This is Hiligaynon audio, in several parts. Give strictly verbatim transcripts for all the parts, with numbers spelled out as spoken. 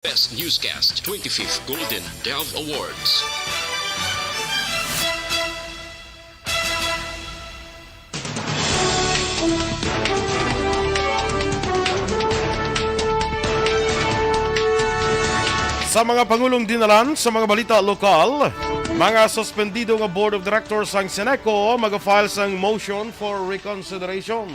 Best Newscast, twenty-fifth Golden Dove Awards. Sa mga pangulong dinalan sa mga balita lokal, mga suspendido nga Board of Directors sang Seneco maga-file sang motion for reconsideration.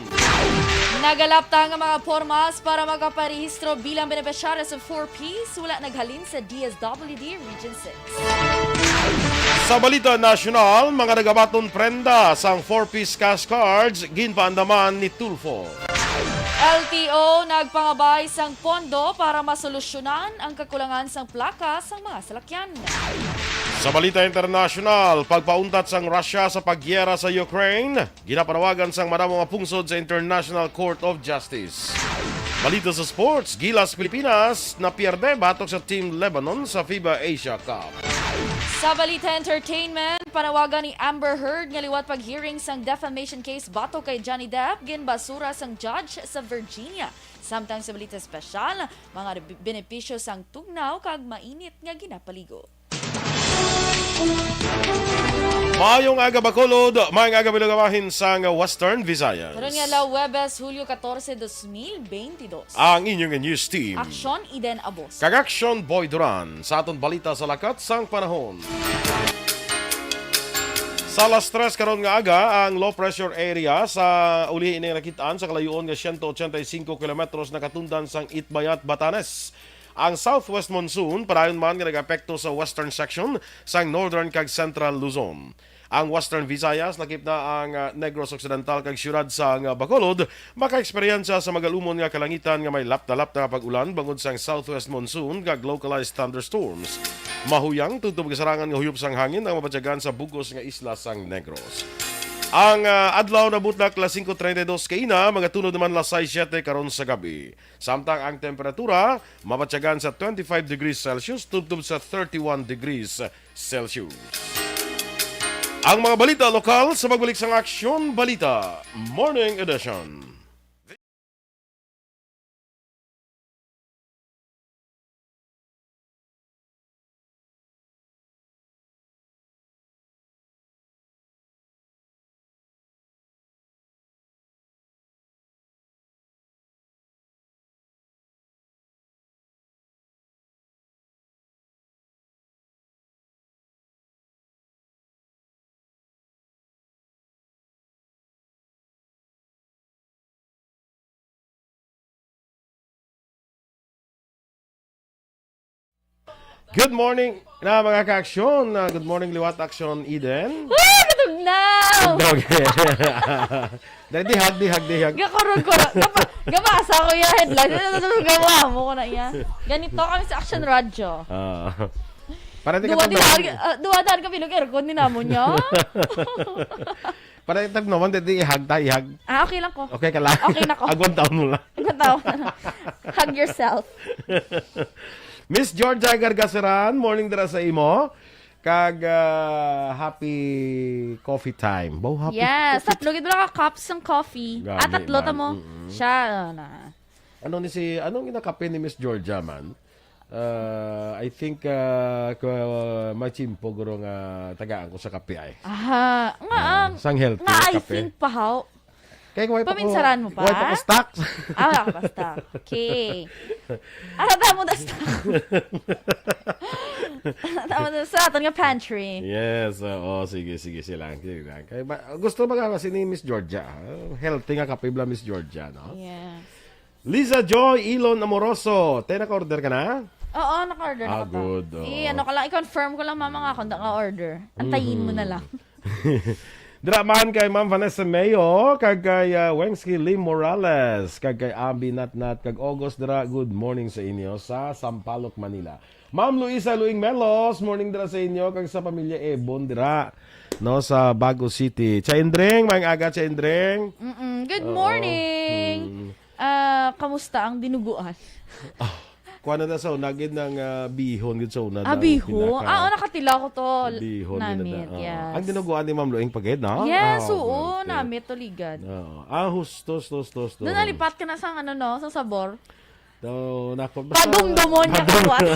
Nagalapta nga mga pormas para makaparehistro bilang benepisyaryo sa four Ps, wala naghalin sa D S W D Region six. Sa balita nasyonal, mga nagabaton prenda sang four Ps cash cards ginpaandaman ni Tulfo. L T O nagpangabay sang pondo para masolusyonan ang kakulangan sang plaka sang mga salakyan. Sa balita internasyonal, pagpauntat sang Russia sa paggiyera sa Ukraine, ginapanawagan sang madamo nga pungsod sa International Court of Justice. Balita sa sports, Gilas Pilipinas napierde batok sa Team Lebanon sa FIBA Asia Cup. Sa balita entertainment, panawagan ni Amber Heard nga liwat pag-hearing sang defamation case batok kay Johnny Depp, ginbasura sang judge sa Virginia. Samtang sa balita espesyal, mga re-, benepisyo sang tugnaw kag mainit nga ginapaligo. Maayong aga, Bacolod. Maayong aga, mga bahin sang Western Visayas. Karon nga adlaw, Huwebes, Hulyo katorse, dos mil beintidos. Ang inyong news team. Aksyon, Eden Abos. Kag Aksyon, Boy Duran. Sa aton balita sa lakat sang panahon. Sa alas tres karon nga aga, ang low pressure area sa uli ini nakit-an sa kalayuon nga siyento otsenta y cinco kilometros nakatundan sang Itbayat, Batanes. Ang southwest monsoon padayon man nga nag-apekto sa western section sang northern kag central Luzon. Ang Western Visayas, lakip na ang, ah, Negros Occidental kag siyudad sang, ah, Bacolod, makaeksperyensya sa magalumon nga kalangitan nga may lapta-lapta nga pag-ulan bangod sang southwest monsoon kag localized thunderstorms. Mahuyang tubtob kasarangan nga huyop sang hangin ang mabatyagan sa bug-os nga isla sang Negros. Ang, ah, adlaw nabutlak alas singko treinta y dos kaina, magatulod naman alas sais siete karon sa gab-i. Samtang ang temperatura mabatyagan sa twenty-five degrees Celsius tubtob sa thirty-one degrees Celsius. Ang mga balita lokal sa pagbalik sang Aksyon Balita Morning Edition. Good morning na, mga ka-aksyon. Ah, good morning, liwat, Aksyon Eden. Woo! Katog na! Katog. Dali, dihag, dihag, dihag. Gakurog ko. Gapa-, gapasa ko yung headline. Gawa mo ko na iya. Ganito kami sa Action Radyo. Ah. Para di ka Duwa tanda. Di, ah, duwa daan ka bilog aircon ni namon niya. Para itag naman, di, di ihag ta, ihag. Ah, okay lang ko. Okay ka lang? Okay na ko. Agwan taon mo lang. Agwan taon. Hug yourself. Miss Georgia Gargaseran, morning dira sa imo. Kag, ah, happy coffee time. Wow, happy Yes, coffee tatlo gid wala ka cups ng coffee. Gani Ah, tatlo ta man. mo. Mm-mm. Siya, ah, na. Ano ni si, anong ginakape ni Miss Georgia man? Ah, I think, ah, ko, may tiyempo guro nga tagaan ko sa kape ay. Aha, nga Ah, ang, sang healthy nga nga I kape. think pahaw. Kaya kung may pa ko, Paminsaran mo pa? kung may pa ko stocks. Ah, wala ka pa stock. Okay. Ah, tama na stock. Tama na sa aton nga pantry. Yes, oo, sige, sige, silang, sige lang. Kaya ba, gusto ba nga si ni Miss Georgia? Ah, healthy nga kape bla Miss Georgia, no? Yes. Liza Joy Elon Amoroso, te, naka-order ka na? Oo, naka-order na Ah, ka pa. good, oo. Eh, ano ka lang, i-confirm ko lang, mama, nga kung da ka order. Antayin mo na Mm. lang. Dira man kay Ma'am Vanessa Mayo, kag kay, ah, Wengski Lim Morales, kag kay Ambi Natnat, kag August dira, good morning sa inyo sa Sampaloc, Manila. Ma'am Luisa Luing Melos, morning dira sa inyo, kag sa pamilya Ebon dira, no, sa Bago City. Chaindring, maayong aga, Chaindring. Mm-mm. Good Oo. morning. Mm. Ah, kamusta ang dinuguan? Ah, kuha na na sa una, gid ng, ah, bihon, gid sa una, Ah, ng bihon? pinaka Ah, oh, nakatilaw ko to. Bihon, gid na Namit, da. yes. Ang dinuguan ni Ma'am Luing Pagid, no? Yes, Ah, oo, okay. namit to ligad. Oo. Ah, hustos, hustos, hustos. Doon nalipat ka na sa, ano, no, sa sabor? Oh, nako, basta Padumdumon niya Padum- kabuas.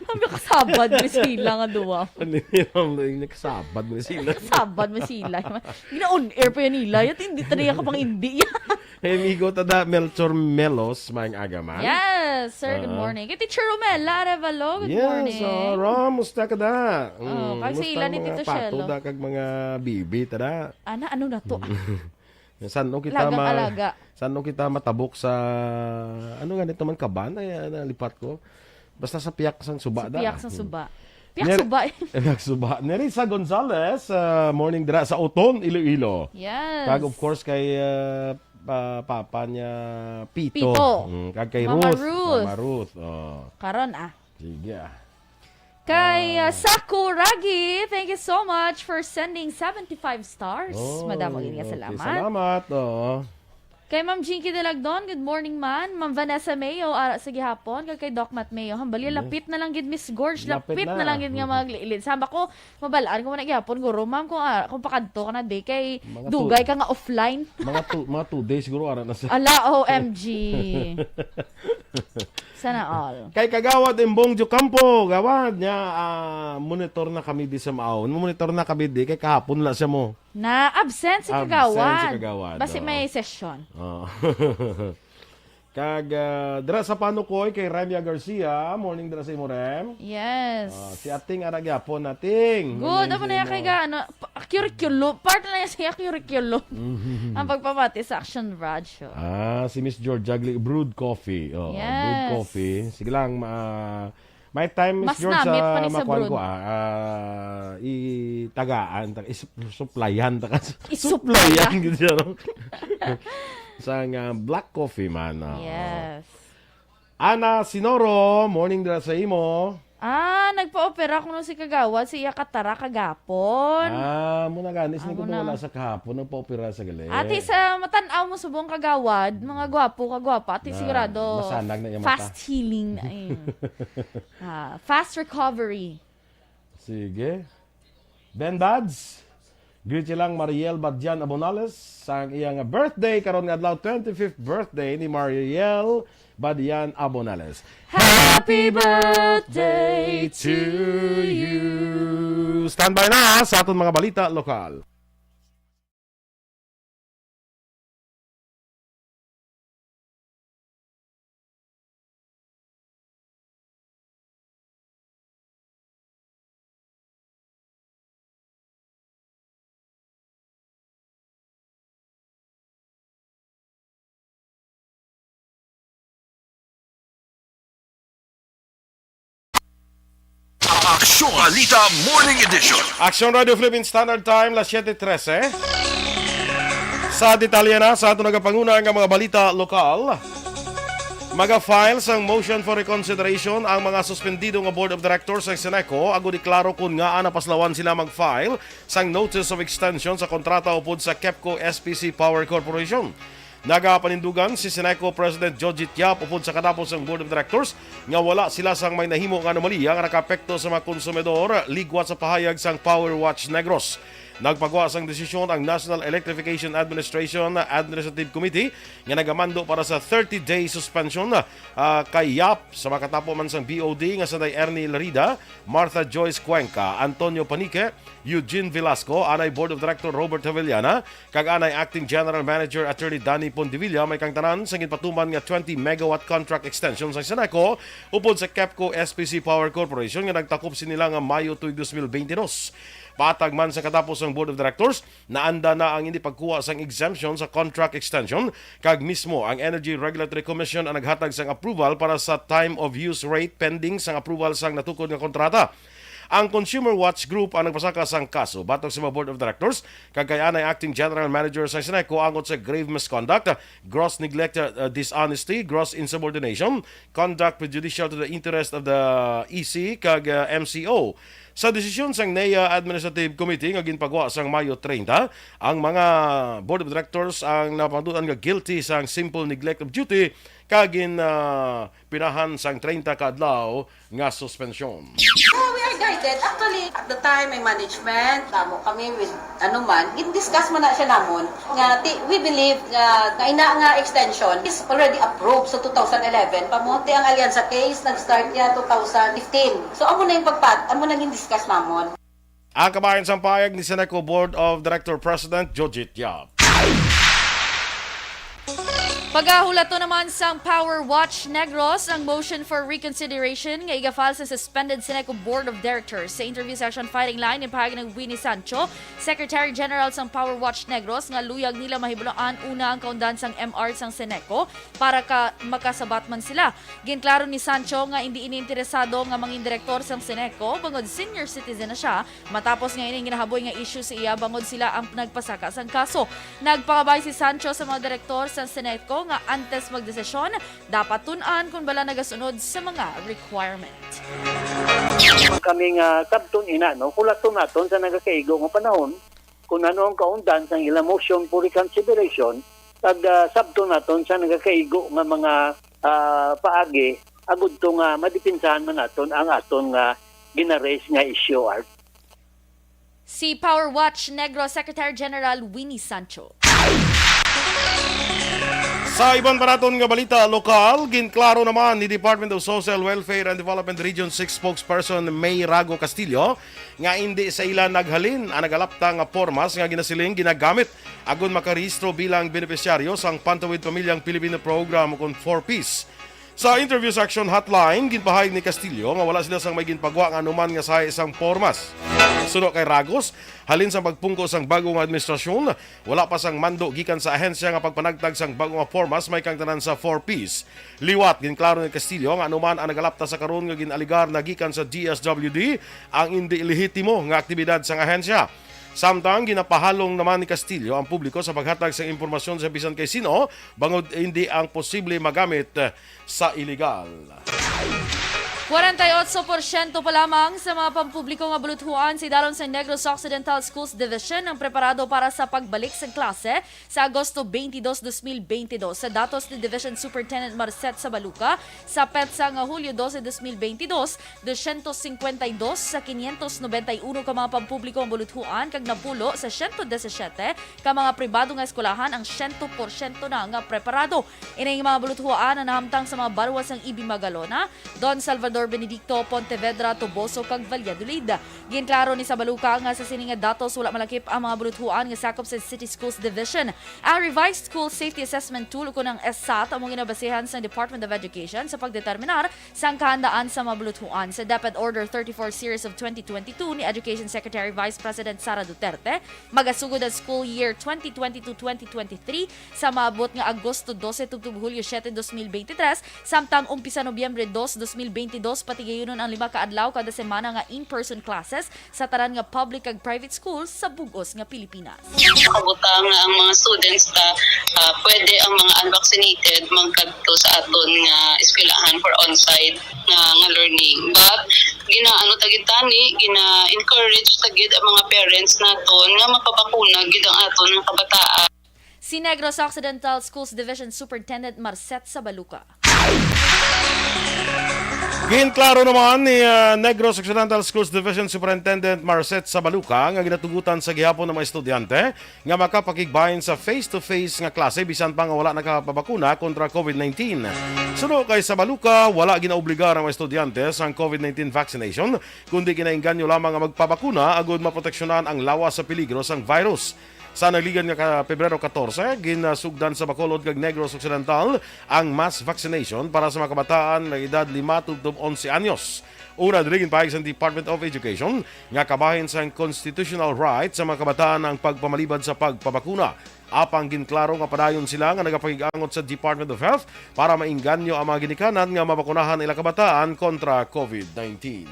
Ang kasabad mo sila nga duwa. Ano yun? Ang kasabad mo sila. Kasabad mo sila. Gina-on air pa yan nila. Yat, hindi talaga ka pang hindi yan. Hey, amigo, tada Melchor Melos, maayong aga man. Yes, sir. Good Ah. morning. Kay Teacher Romel Arevalo, good Yes, morning. oh, Rom, musta ka da? Oh, Mm, kag si musta Ila ang ni mga Tito pato Shelo. da kag mga bibi, tada? Ana, ano na to? San-o kita Lagang ma-, alaga. san-o kita matabok sa, ano nga nito man, kaban? Ay, ah, nalipat ko. Basta sa piyak sang suba Sa da. piyak sang suba. Piyak Ner-, suba. piyak suba. Nerissa Gonzalez, ah, morning dira sa Oton, Iloilo. Yes. Kag of course kay, ah, pa-, papa niya Pito. Pito. Mm, kag kay Mama Ruth. Ruth. Mama Ruth. Oh. Karon, ah. Sige, ah. Kay, ah, Ah. Sakuragi, thank you so much for sending seventy-five stars. Oh, Madamo gid nga okay. salamat. Salamat, oo. Kay Ma'am Jinky Dalagdon, good morning, man. Ma'am Vanessa Mayo, ara sa gihapon. Kag kay Doc Matt Mayo, hambali, Yes. lapit na lang gid, Miss Gorge. Lapit Lapit na. na lang gid nga magliilid. Samba ko, mabalaan ko man na gihapon, guro, ma'am, kung, ah, kung pakadto ka na, di, kay Mga dugay tu-, ka nga offline. mga tu-, mga two days, siguro, ara na sa Ala, O M G. Sana all. Kay Kagawad Imbong Jocampo, gawad niya, ah, monitor na kami di sa Maaw. Monitor na kami di, kay kahapon la siya mo. Na absent si Absent si Kagawad. Kagawad, Basi oo. may session. Oo. Kag, ah, dira sa Panukoy kay Remia Garcia. Morning dira sa imo, Rem. Yes. Ah, si Ating ara gyapon, Ating. Good, Morning amo sa na yan imo. kay ga-, ano, pa-, curriculum. Part na yan siya curriculum. Mhm. Ang pagpamati sa Action Radyo. Ah, si Miss Georgia Gli-, brewed coffee. Oo, brewed Yes. coffee. Sige lang, ma-, may time, Miss Mas Georgia, namit pa ni sa makuan brewed. ko, ah, ah, itagaan, ta-, is-, suplayan, ta-, Isuplaya. suplayan, gid siya, no? Sang, ah, black coffee man, ah. Yes. Ana Sinoro, morning dira sa imo. Ah, nagpa-opera kuno si Kagawad, si iya katara kagapon. Ah, mo na gani, sini ko Amo na. wala sa kahapon, nagpa-opera sa gali. Ati, sa matan-aw mo subong Kagawad, mga gwapo, kagwapa, ati Na, sigurado masanag na iya mata. fast healing. Ay. Ah, fast recovery. Sige. Ben Bads, greet lang Mariel Badian Abonales sang iya nga birthday karon nga adlaw, twenty-fifth birthday ni Mariel Badian Abonales. Happy birthday to you. Standby na sa aton mga balita lokal. Aksyon Balita Morning Edition. Aksyon Radio Philippine Standard Time, las siete trese. Sa detalye na sa ato nagapanguna nga mga balita lokal. Maga-file sang motion for reconsideration ang mga suspendido nga Board of Directors sang Seneco, agud iklaro kon ngaa napaslawan sila mag-file sang notice of extension sa kontrata upod sa KEPCO S P C Power Corporation. Nagapanindugan si Seneco President Jojit Yap upod sa katapos sang Board of Directors nga wala sila sang may nahimo nga anomalya nga nakaapekto sa mga konsumidor, ligwat sa pahayag sang Power Watch Negros. Nagpagwa sang desisyon ang National Electrification Administration Administrative Committee nga nagamando para sa thirty-day suspension, ah, kay Yap, sa makatapo man sang B O D nga sanday Ernie Larida, Martha Joyce Cuenca, Antonio Panique, Eugene Velasco, anay Board of Director Robert Javellana, kag anay Acting General Manager Attorney Danny Pondevilla, may kang tanan sang ginpatuman nga twenty megawatt contract extension sa Seneco upod sa KEPCO S P C Power Corporation nga nagtakop sini lang nga Mayo tuig dos mil beintidos. Patag man sa katapos sang Board of Directors, naanda na ang hindi pagkuha sang exemption sa contract extension, kag mismo ang Energy Regulatory Commission ang naghatag sang approval para sa time of use rate pending sang approval sang natukod nga kontrata. Ang Consumer Watch Group ang nagpasaka sang kaso batok sa mga Board of Directors kag kay anay Acting General Manager sa Seneco angot sa grave misconduct, gross neglect, uh, dishonesty, gross insubordination, conduct prejudicial to the interest of the E C kag, uh, M C O. Sa desisyon sang NEA Administrative Committee nga ginpagwa sang Mayo treinta, ang mga Board of Directors ang napatutan nga guilty sang simple neglect of duty kag gin, ah, pinahan sang treinta ka adlaw nga suspensyon. So, we are guided. Actually, at the time, may management, tamo kami with, ano man, gin-discuss man na siya namon, nga ti-, we believe nga, nga ina nga extension is already approved sa two thousand eleven pa mo. Ti ang Alianza case, nag-start niya two thousand fifteen. So, amo na yung pagpat-, amo na gin-discuss namon. Ang kabahin sang pahayag ni Seneco Board of Director President Jojit Yap. Pagahulato naman sang Power Watch Negros ang motion for reconsideration nga iga-file sa suspended Seneco Board of Directors. Sa interview sa Action Fighting Line, ipahayag ni Winnie Sancho, Secretary General sang Power Watch Negros, nga luyag nila mahibaluan una ang kaundan sang M R sang Seneco para ka makasabat man sila. Ginklaro ni Sancho nga indi ini interesado nga mangin direktor sang Seneco bangod senior citizen na sia, matapos nga ini ginahaboy nga issue sa iya bangod sila ang nagpasaka sang kaso. Nagpakabay si Sancho sa mga direktor sang Seneco nga antes magdesisyon, dapat tun-an kon bala nagasunod sa mga requirement. Kami nga sabton ina, no, hulaton naton sa nagakaigo nga panahon kung ano ang kaundan sang ila motion for reconsideration, kag, ah, sabton naton sa nagakaigo nga mga, ah, paagi, agud to nga madipinsahan man naton ang aton nga gina-raise nga issue, Art. Si Power Watch Negros Secretary General Winnie Sancho. Sa iban pa naton nga balita lokal, ginklaro naman ni Department of Social Welfare and Development Region six spokesperson May Rago Castillo nga indi sa ila naghalin ang nagalapta nga pormas nga ginasiling ginagamit agon makarehistro bilang benepisyaryo sang Pantawid Pamilyang Pilipino Program ukon four Ps. Sa interview sa Action Hotline, ginpahayag ni Castillo nga wala sila sang may ginpagwa nga anuman nga sahi sang pormas. Suno kay Ragos, halin sa pagpungko sang bago nga administrasyon, wala pa sang mando gikan sa ahensya nga pagpanagtag sang bago nga pormas may kang tanan sa four Ps. Liwat, ginklaro ni Castillo nga anuman ang nagalapta sa karon nga gin-alegar na gikan sa D S W D ang indi lehitimo nga aktibidad sang ahensya. Samtang ginapahalong naman ni Castillo ang publiko sa paghatag sang impormasyon sa bisan kay sin-o bangod indi ang posible magamit sa iligal. Kwarenta y otso porsyento pa lamang sa mga pampubliko nga buluthuan sa idalom sa Negros Occidental Schools Division ang preparado para sa pagbalik sa klase sa Agosto twenty-two, twenty twenty-two. Sa datos ni Division Superintendent Marcet Sabaluca, sa petsa nga Hulyo doce, dos mil bentidós, dosyentos singkwenta y dos sa quinientos noventa y uno ka mga pampubliko ang buluthuan kag napulo sa siyento disisiete ka mga pribado nga eskwelahan ang siyento porsyento na nga preparado. Ining mga buluthuan ang nahamtang sa mga banwa sang Ibi Magalona, Don Salvador Benedicto, Pontevedra, Toboso, kag Valladolid. Ginklaro ni Sabaluca nga sa sini nga datos wala malakip ang mga buluthuan nga sakop sa City Schools Division. Ang Revised School Safety Assessment Tool ukon ang SSAT amo ginabasihan sang Department of Education sa pagdeterminar sang kahandaan sa mga buluthuan. Sa DepEd Order thirty-four Series of twenty twenty-two ni Education Secretary Vice President Sara Duterte, magasugod ang school year twenty twenty-two, twenty twenty-three sa maabot nga Agosto doce tubtob Hulyo siete, dos mil beintitrés, samtang umpisa Nobyembre dos, dos mil bentidós, patigayunon ang lima ka adlaw kada semana nga in-person classes sa tanan nga public kag private schools sa bug-os nga Pilipinas. Nakabutang nga ang mga students ta, ah, pwede ang mga unvaccinated magkadto sa aton nga eskwelahan for on-site nga, nga learning. But ginaano ta gid tani, gina-encourage ta gid ang mga parents naton nga mapabakuna gid ang aton nga kabataan. Si Negros Occidental Schools Division Superintendent Marcet Sabaluca. Ginklaro naman ni, ah, Negros Occidental Schools Division Superintendent Marcet Sabaluca nga ginatugutan sa gihapon ang mga estudyante nga makapakigbahin sa face-to-face nga klase bisan pa nga wala nakapabakuna kontra COVID nineteen. Suno kay Sabaluca, wala ginaobligar ang mga estudyante sang COVID nineteen vaccination, kundi ginaengganyo lamang nga magpabakuna agud maproteksyonan ang lawas sa peligro sang virus. Sa nagligihan nga ka-, Pebrero catorce, ginsugdan sa Bacolod kag Negros Occidental ang mass vaccination para sa mga kabataan nga edad lima tubtob onse anyos. Una diri, ginpahayag sang Department of Education nga kabahin sang constitutional right sa mga kabataan ang pagpamalibad sa pagpabakuna. Apang ginklaro nga padayon sila nga nagapakig-angot sa Department of Health para maengganyo ang mga ginikanan nga mabakunahan ila kabataan kontra COVID nineteen.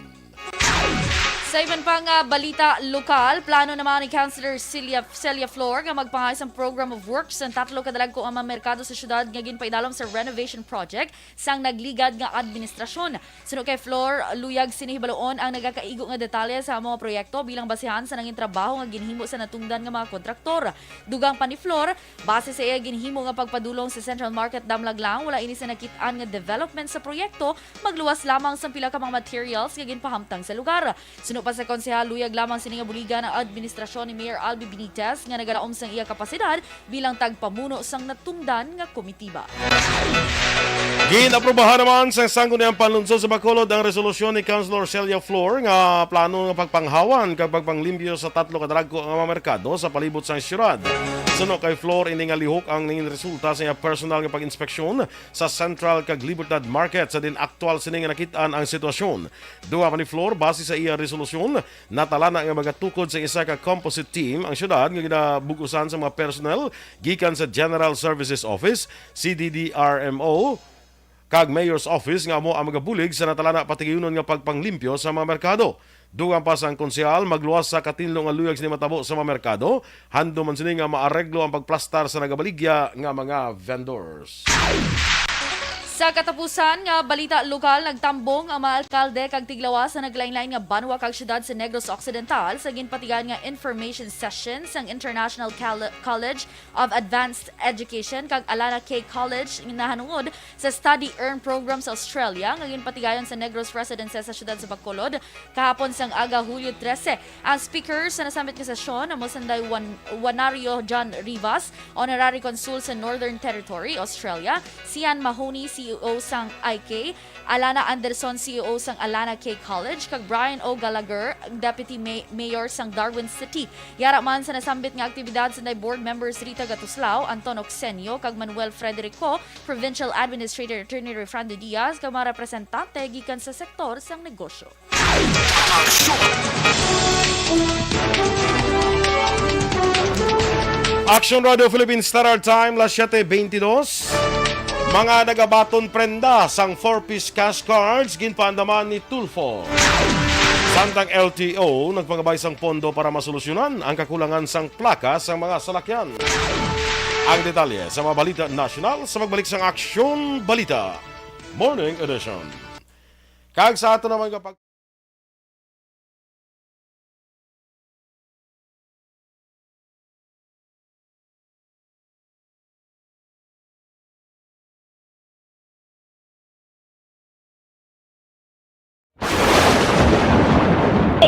Sa iban pa nga balita lokal, plano naman ni Councilor Celia, Celia Flor nga magpangayo sang program of works sa tatlo ka dalagko nga mga merkado sa syudad nga ginpaidalom sa renovation project sang nagligad nga administrasyon. Suno kay Flor, luyag sini hibaluon ang nagakaigo nga detalye sa mga proyekto bilang basihan sa nangin trabaho nga ginhimo sa natungdan nga mga kontraktor. Dugang pa ni Flor, base sa iya ginhimo nga pagpadulong sa Central Market Damlaglang, wala ini sa nakit-an nga development sa proyekto, magluwas lamang sang pila ka mga materials nga ginpahamtang sa lugar. Suno pa sa konsehal, luyag lamang sini nga buligan ang administrasyon ni Mayor Albi Benitez nga nagalaom sang iya kapasidad bilang tagpamuno sang natungdan nga komitiba. Gin-aprobahan naman sang Sangguniang Panlungsod sa Bacolod ang resolusyon ni Councilor Celia Flor nga plano nga pagpanghawan kag pagpanglimpyo sa tatlo ka dalagko nga mga merkado sa palibot sang siyudad. Suno kay Flor, ini nga lihok ang nangin resulta sa iya personal nga pag-inspeksyon sa Central kag Libertad Market sa din aktual sini nga nakit-an ang sitwasyon. Dugang pa ni Flor, base sa iya resolusyon, natalana nga magatukod sa isa ka composite team ang siyudad nga ginabug-usan sa mga personnel gikan sa General Services Office, C D D R M O, kag Mayor's Office nga amo ang magabulig sa natalana patigayunon nga pagpanglimpyo sa mga merkado. Dugang pa sang konsehal, magluwas sa katinlo nga luyag sini matabo sa mga merkado, handom man sini nga maareglo ang pagplastar sa nagabaligya nga mga vendors. Sa katapusan nga balita lokal, nagtambong ang mga alkalde kag tiglawas sa naglain-lain nga banwa kag syudad sa Negros Occidental sa ginpatigayon nga information session sang International Col-, College of Advanced Education kag Alana K College nahanungod sa Study Earn Program sa Australia nga ginpatigayon sa Negros Residences sa siyudad sa Bacolod kahapon sang aga, Hulyo trese. Ang speaker sa nasambit nga sesyon amo sanday Juan, Juanario John Rivas, Honorary Consul sa Northern Territory, Australia, Sian Mahoney, C E O sang I K, Alana Anderson, C E O sang Alana K College, kag Brian O Gallagher, Deputy May-, Mayor sang Darwin City. Yara man sa nasambit nga aktibidad sanday board members Rita Gatuslao, Anton Oxenio, kag Manuel Frederico, Provincial Administrator Attorney Refrando Diaz, kag mga representante gikan sa sektor sang negosyo. Action Radio Philippines Standard Time, las siete veintidós. Mga nagabaton prenda sang four-piece cash cards ginpaandaman ni Tulfo. Samtang L T O nagpangabay sang pondo para masolusyonan ang kakulangan sang plaka sang mga salakyan. Ang detalye sa mga balita nasyonal sa pagbalik sang Aksyon Balita Morning Edition. Kag sa ato naman nga pag-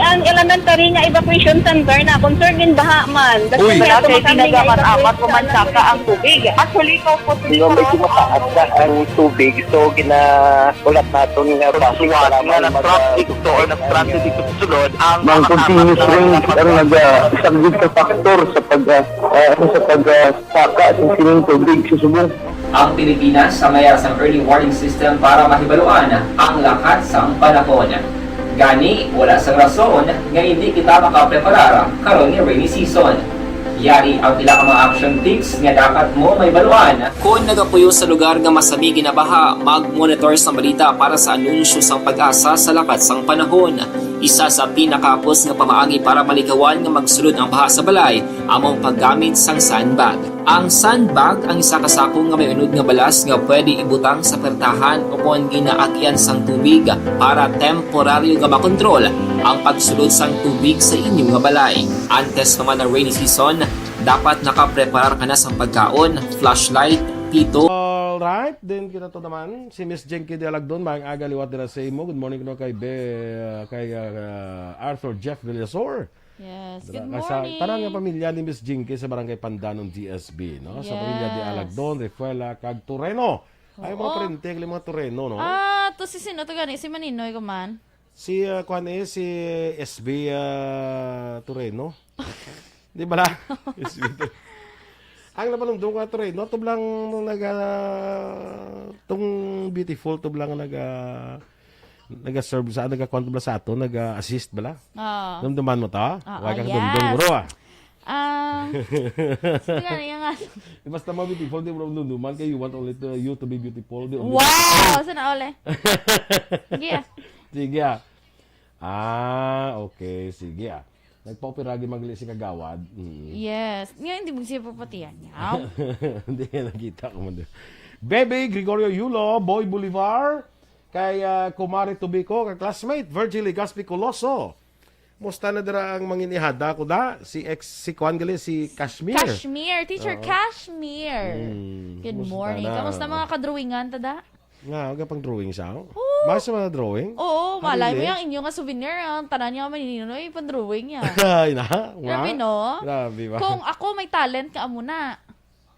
Ang elementary nga evacuation center na concern gin baha man. Uy. Wala kay tinaga man, amat ko man saka ang tubig. Actually, ko po. Di ba, medyo mataas na ang tubig, so gina- Ulat naton nga traffic nga na-traffic to or na-stranded dito sa sulod ang Ang mga continuous kasama rain ang naga-, isa gid ka factor sa pag, ah, ah, ano, sa pag, ah, saka sa sining tubig sa subong. Ang Pilipinas sa mayar sang early warning system para mahibaluan ang lakat sang panahon. Gani, wala sang rason nga hindi kita makapreparar karon nga rainy season. Yari ang pila ka mga action tips nga dapat mo mahibaluan. Kon nagapuyo sa lugar nga masami ginabaha, mag-monitor sang balita para sa anunsyo sang PAGASA sa lakat sang panahon. Isa sa pinakahapos nga pamaagi para malikawan nga magsulod ang baha sa balay amo ang paggamit sang sandbag. Ang sandbag ang isa ka sako nga may unod nga balas nga pwede ibutang sa pertahan o kon ginaagyan sang tubig para temporaryo nga makontrol ang pagsulod sang tubig sa inyo nga balay. Antes pa man ang rainy season, dapat nakapreparar ka na sang pagkaon, flashlight, pito. Alright, then kita to naman, si Miss Jinky de Alagdon, maayong aga liwat dira sa imo. Good morning kuno kay Be-, kay, ah, Arthur Jeff Villasor. Yes, good morning. Kay sa tanan nga pamilya ni Miss Jinky sa Barangay Pandanon, D S B, no? Sa pamilya de Alagdon, Refuela, kag Toreno. Ay, mga parente, mga Toreno, no? Ah, to si sino to gani? Si Maninoy ko man. Si, ah, kuan eh, si S B, ah, Toreno. Di ba la? S B Toreno. Ang napanumdum ko, Toreno, tublang naga-, tong beautiful, tublang naga-, naga-serve sa, nagakuan tublang sa ato, naga-assist bala. Oo. Dumduman mo ta? Oo, yes. Wala ka kadumdum, bro, ah. Ah, sige, ano yung nga? Basta mo beautiful, di mo dumduman kay you want only to, you to be beautiful. Di mo beautiful. Wow! Sana all eh. Sige ah. Sige ah. Ah, okay. Sige, ah. Nagpa-opera gid man gali si Kagawad. Mm. Yes. Nga, hindi mo siya papatiyan. Yaw. Hindi, nakita ko man din. Bebe Gregorio Yulo, Boy Bolivar, kay ah, Kumare Tubico, kay classmate Virgie Legaspi Coloso. Musta na dira ang manginihada ko da? Si ex, si Kwan gali, si Kashmir. Kashmir. Teacher Oo. Kashmir. Mm, Good musta morning. na? Kamusta mga kadrawingan ta da? Nga, aga pang drawing sa ako. Oo. Mas mga drawing? Oo, malay mo Really? yung inyo nga souvenir, ang tanan niya maninoy, pandrawing niya. Ay, na? Nga? Grabe, no? Grabe ba? Kung ako may talent ka amo na.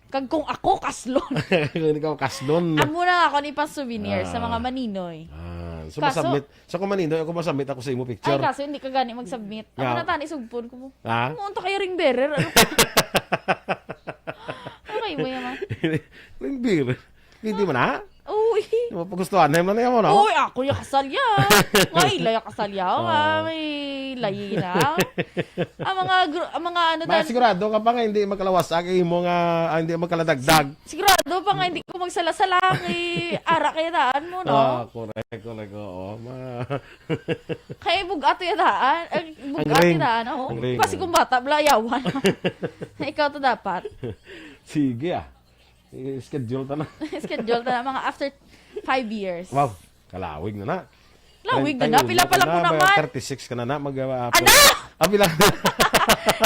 Kag kung ako kaslon. Kung ikaw kaslon. Amo na ako ni pa souvenir sa Ah. mga maninoy. Ah, so Kaso- masubmit. So kung maninoy ako masubmit ako sa imo Ay, picture. Kaso hindi ka gani mag-submit. Amo Nga. Na tani sugpon ko mo. Ha? Mo unta kay ring bearer. Ano pa? Okay mo yaman. Ring beer. Hindi man na? Uy. Pagustuhan na mo na mo, no? Uy, ako yung kasalya. Nga ila yung kasalya. Oo. Nga may layi na. Ang mga, gru- ang mga ano Mas dan, sigurado ka pa nga hindi magkalawas ang imo nga ah, hindi magkaladagdag. sigurado pa nga hindi ko magsala-sala kay ara kaya daan mo, no? Ah, correct, correct. Oo. Ma- Kay bugat ya daan. Ay, bugat ring. Ya daan. Oh. Ang ring, Kasi oh. Kung bata, bla, yawan. Ikaw to dapat. Sige ah. I-schedule ta na. Schedule ta na mga after five years. Wow, kalawig na na. Lawig na Treinta y na. uno Pila pa lang ka ko na, naman. thirty-six ka na na. Mag, uh, Ano? Ah, pila?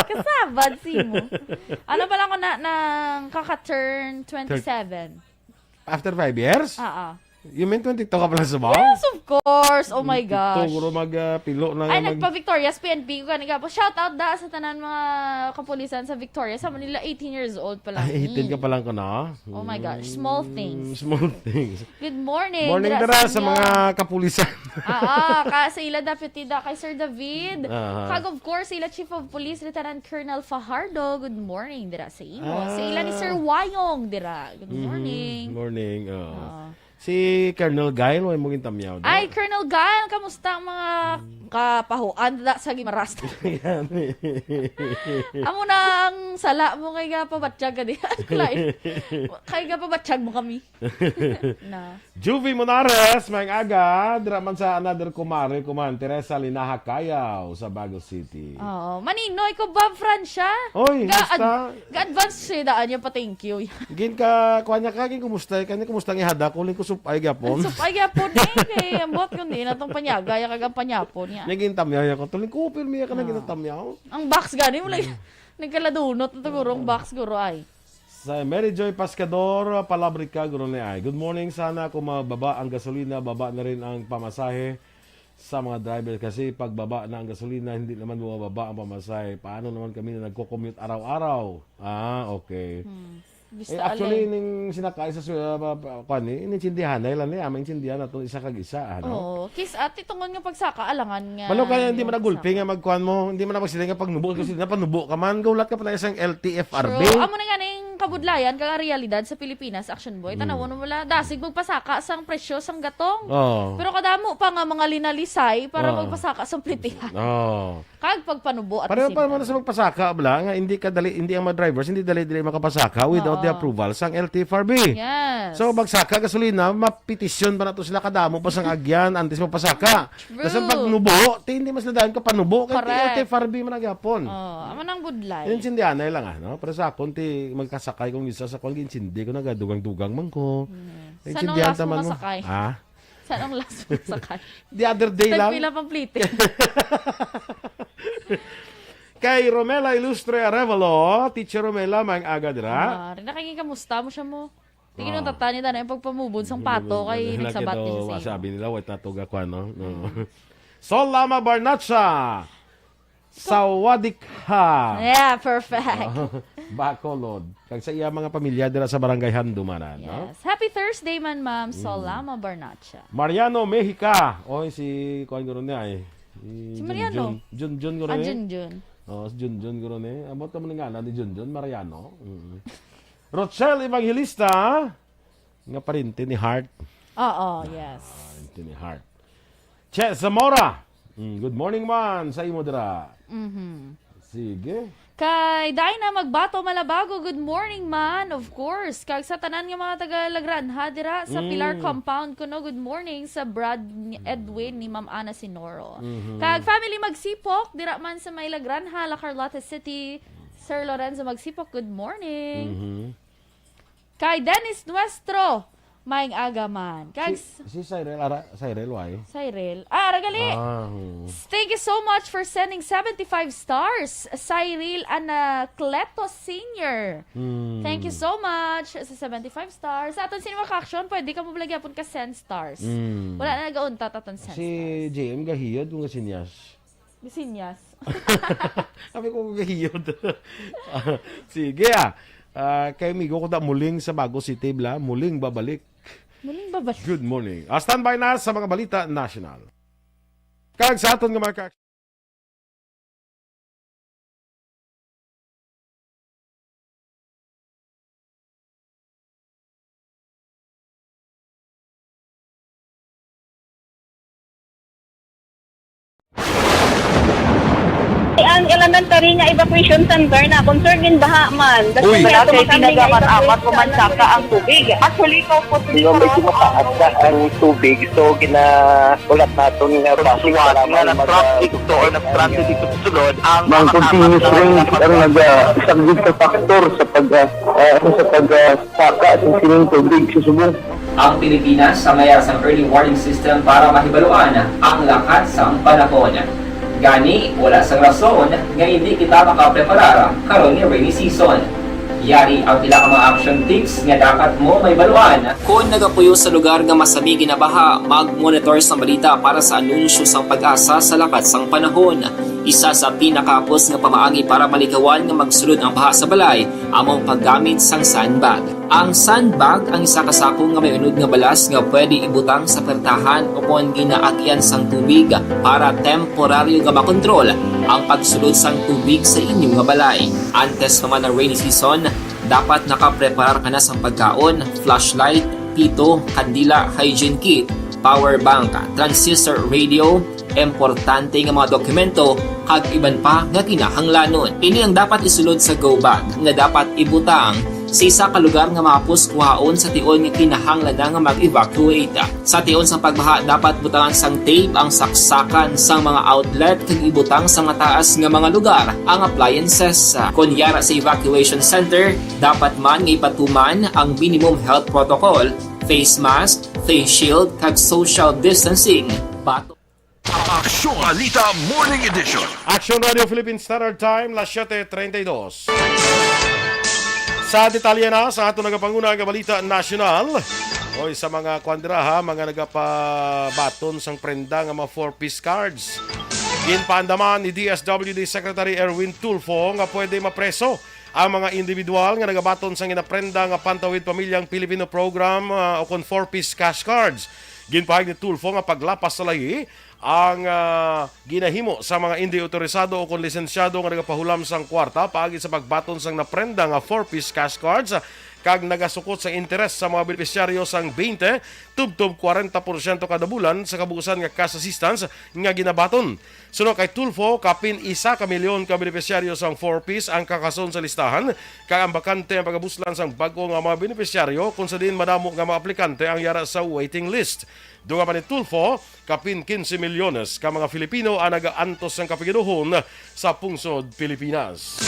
Kasabad si mo. Ano pa lang ko na nang kaka-turn twenty-seven? After five years? Oo. You mean twenty-two ka pala sa ba? Yes, of course. Oh my Ito, gosh. guro mag uh, pilo na Ay, nga mag- nagpa-Victorias P N P ko gani ka po. Shout out da sa tanan mga kapulisan sa Victorias. Sa Manila, eighteen years old pa lang. Ay, eighteen ka pa lang ko na? Oh my gosh, small Mm, things. Small things. Good morning. Morning dira dira sa inyo. Mga kapulisan. Ah, ah, ka sa ila Deputy da kay Sir David. Ah. Kag of course, ila Chief of Police Lieutenant Colonel Fajardo. Good morning dira sa imo. Ah. Sa ila ni Sir Wayong dira. Good morning. Mhm. Morning. Oh. Ah. Si Colonel Gail, way mo gintamyaw. Ay, Colonel Gail, kamusta ang mga kapahuan da sa Gimaras? Amo na ang sala mo kay gapabatyag ka di. Kay gapabatyag mo kami. Na. Juvie Monares, maayong aga. Dira man sa another kumare, kuman, Teresa Linaha Cayaw sa Bago City. Oo. Maninoy ko, Bob Francia. Oy, Ga- musta? Ga-advance siya daan niya pa thank you. Gin ka, kuha niya ka, gin kumusta? Kanya kumusta nga ihada ko, ling kusupay gyapon. Supay gyapon eh. Kay ambot kundi na tong panyaga, ya kagang panyapon niya. Niya gintamyaw niya ko. Tuling ko, pero miya ka na Ah. ginatamyaw. Ang box gani mo lang. Nagkaladunot na to guro ang box guro ay. Sa Mary Joy Pascador, palabrika, guro ni ay. Good morning, sana kung mababa ang gasolina, baba na rin ang pamasahe sa mga driver kasi pagbaba na ang gasolina, hindi naman bumababa ang pamasahe. Paano naman kami na nagko-commute araw-araw? Ah, okay. Hmm. Eh, Bista actually, alin. Ning sinakay sa uh, kwan eh, inintindihan na ilan niya, maintindihan na itong isa kag isa, ano? Oo. Kis ati tungod nga pagsaka alangan nga. Balo kaya hindi yung man nagulpi pagsaka. Nga magkuan mo, hindi man nagsiling nga pagnubo, kasi na panubo ka man, gulat ka pa na isang L T F R B. True. Amo na nga ning kabudlayan kag ang realidad sa Pilipinas, Action Boy. Tanawon mo la, dasig magpasaka sang presyo sang gatong. Oh. Pero kadamo pa nga mga linalisay para Oo. magpasaka sang plitihan. Oh. Kag pagpanubo at Pareho the same pa naman time. Sa magpasaka, bala, nga hindi ka dali, hindi ang mga driver, hindi dali-dali makapasaka without the Oo. approval sang L T F R B. Yes. So, magsaka gasolina, mapetisyon pa na to sila kadamo pa sang agyan antes magpasaka. True. Kasi pag nubo, ti hindi mas nadaan ka panubo, kay Correct. L T F R B man ang yapon. Oh, amo nang budlay. Inintindihan na lang, ah, no? Pero sa akon, ti magkasakay kong isa sa kwan, ginsindi ko, nagadugang-dugang man ko. Yes. Naintindihan Sanong last ta mo man mo. masakay? Ha? Sanong last mo sakay? The other day lang. Tagpila pang plite. Kay Romela Ilustre Arevalo, Teacher Romela, maayong aga dira. Ah, rin na kay kamusta mo siya mo? Di Ah. Tatani na yung pagpamubod sang pato kay Wala nagsabat kito, din sa sabi nila, way tatuga ko, ano? No. Sol Lama Barnacha, Sawadikha. Yeah, perfect. Bacolod. Kag sa iya mga pamilya dira sa Barangay Handumanan, no? Yes. Happy Thursday man, ma'am. Mm. Solama Barnacha. Mariano Mexica. Oy, si kuan guro niya eh. Si Mariano. Junjun. Junjun guro Ah, niya. Junjun. Oh, si Junjun guro niya. Ambot ka man nga ni Junjun, Mariano. Mm. Rochelle Evangelista, nga parente ni Heart. Oo, yes. Parente ni Heart. Che Zamora. Mm, good morning man sa imo dira. Mhm. Sige. Kay Dinah Magbato Malabago, good morning man, of course. Kag sa tanan nga mga taga Lagranha dira sa Pilar Mm. Compound kuno, good morning sa Brad ni Edwin ni Ma'am Ana Sinoro. Mhm. Kag family Magsipok dira man sa may Lagranha, La Carlota City. Sir Lorenzo Magsipok, good morning. Mhm. Kay Dennis Nuestro, maayong aga man. Kag Si, s- si Cyril, ara, Cyril, why? Cyril. Ah, ara gali. Ah, hmm. S-, thank you so much for sending seventy-five stars, Cyril Anacleto Senior. Hmm. Thank you so much sa seventy-five stars. Sa aton sini mga ka-action, pwede ka mo lagi hapon ka send stars. Hmm. Wala na nagauntat aton send Si stars. J M gahiyod kung kasinyas. Gasinyas. Sabi ko, gahiyod. Sige, ah. Ah, kay amigo ko ta muling sa Bago City, bla. Muling babalik. Muling babalik. Good morning. Ah, standby na sa mga balita national. Kag sa aton nga mga ka- Ang elementary nga evacuation center na concerned din baha man. Uy. Wala kay tinaga man amat ko man saka ang tubig. Actually, ko po Medyo mataas na ang tubig, so gina-, ulat naton nga base Suwat para nga may nag-traffic mag-, to or nag-transit dito sa sulod ang Mang mga continuous kasama rain ang naga-, saglit sa factor sa pag, ah, ah, sa pag, ah, saka sa sining tubig sa subong. Ang Pilipinas sa mayar sang early warning system para mahibaluan ang lakat sang panahon. Gani, wala sang rason nga hindi kita makapreparar karon nga rainy season. Yari ang pila ka mga action tips nga dapat mo mahibaluan. Kon nagapuyo sa lugar nga masami ginabaha, mag-monitor sang balita para sa anunsyo sang PAGASA sa lakat sang panahon. Isa sa pinakahapos nga pamaagi para malikawan nga magsulod ang baha sa balay amo ang paggamit sang sandbag. Ang sandbag ang isa ka sako nga may unod nga balas nga pwede ibutang sa pertahan ukon ginaagian sang tubig para temporaryo nga makontrol ang pagsulod sang tubig sa inyo nga balay. Antes pa man ang rainy season, dapat nakapreparar ka na sang pagkaon, flashlight, pito, kandila, hygiene kit, power bank, transistor radio, importante nga mga dokumento, kag iban pa nga kinahanglanon. Ini ang dapat isulod sa go bag nga dapat ibutang sa isa ka lugar nga mahapos kuhaon sa tion nga kinahanglan na nga mag-evacuate. Sa tion sang pagbaha, dapat butangan sang tape ang saksakan sang mga outlet kag ibutang sa mataas nga mga lugar ang appliances. Kon yara sa evacuation center, dapat man nga ipatuman ang minimum health protocol, face mask, face shield, kag social distancing. Bato- Aksyon Balita Morning Edition. Action Radio Philippine Standard Time, las siete treinta y dos. Sa detalye na sa aton nagapanguna nga balita nasyonal, oy, sa mga kwan dira, ha, mga nagapabaton sang prenda nga mga four-piece cards. Ginpaandaman ni D S W D Secretary Erwin Tulfo nga pwede mapreso ang mga individual nga nagabaton sang ginaprenda nga Pantawid Pamilyang Pilipino Program, ah, o kon four-piece cash cards. Ginpahayag ni Tulfo nga paglapas sa lahi ang, ah, ginahimo sa mga indi otorisado o kon lisensyado nga nagapahulam sang kwarta paagi sa pagbaton sang naprenda nga four-piece cash cards, kag nagasukot sa interes sa mga benepisyaryo sang twenty tubtob kwarenta porsyento kada bulan sa kabuusan nga cash assistance nga ginabaton. Suno kay Tulfo, kapin isa ka milyon ka benepisyaryo sang four-piece ang kakason sa listahan, kag ang bakante ang pagabuslan sang bag-o nga mga benepisyaryo, kung sa diin madamo nga mga aplikante ang yara sa waiting list. Dugang pa ni Tulfo, kapin quince milyones ka mga Filipino ang nagaantos sang kapigaduhon sa pungsod Pilipinas.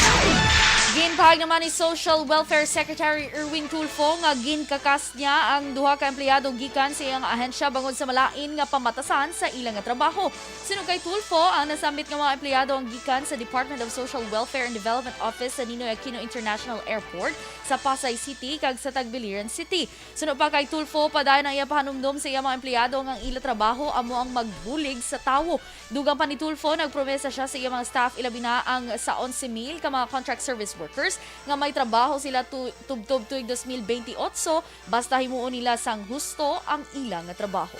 Ginpahayag naman ni Social Welfare Secretary Erwin Tulfo nga ginkakas niya ang duha ka empleyado gikan sa iyang ahensya bangod sa malain nga pamatasan sa ila nga trabaho. Suno kay Tulfo, ang nasambit nga mga empleyado ang gikan sa Department of Social Welfare and Development Office sa Ninoy Aquino International Airport sa Pasay City kag sa Tagbiliran City. Suno pa kay Tulfo, padayon ang iya pahanumdom sa iya mga empleyado nga ang ila trabaho amo ang magbulig sa tawo. Dugang pa ni Tulfo, nagpromesa sia sa iya mga staff, ilabi na ang sa onse mil ka mga contract service workers, nga may trabaho sila tu-, tubtob tuig dos mil benti otso, basta himuon nila sang husto ang ila nga trabaho.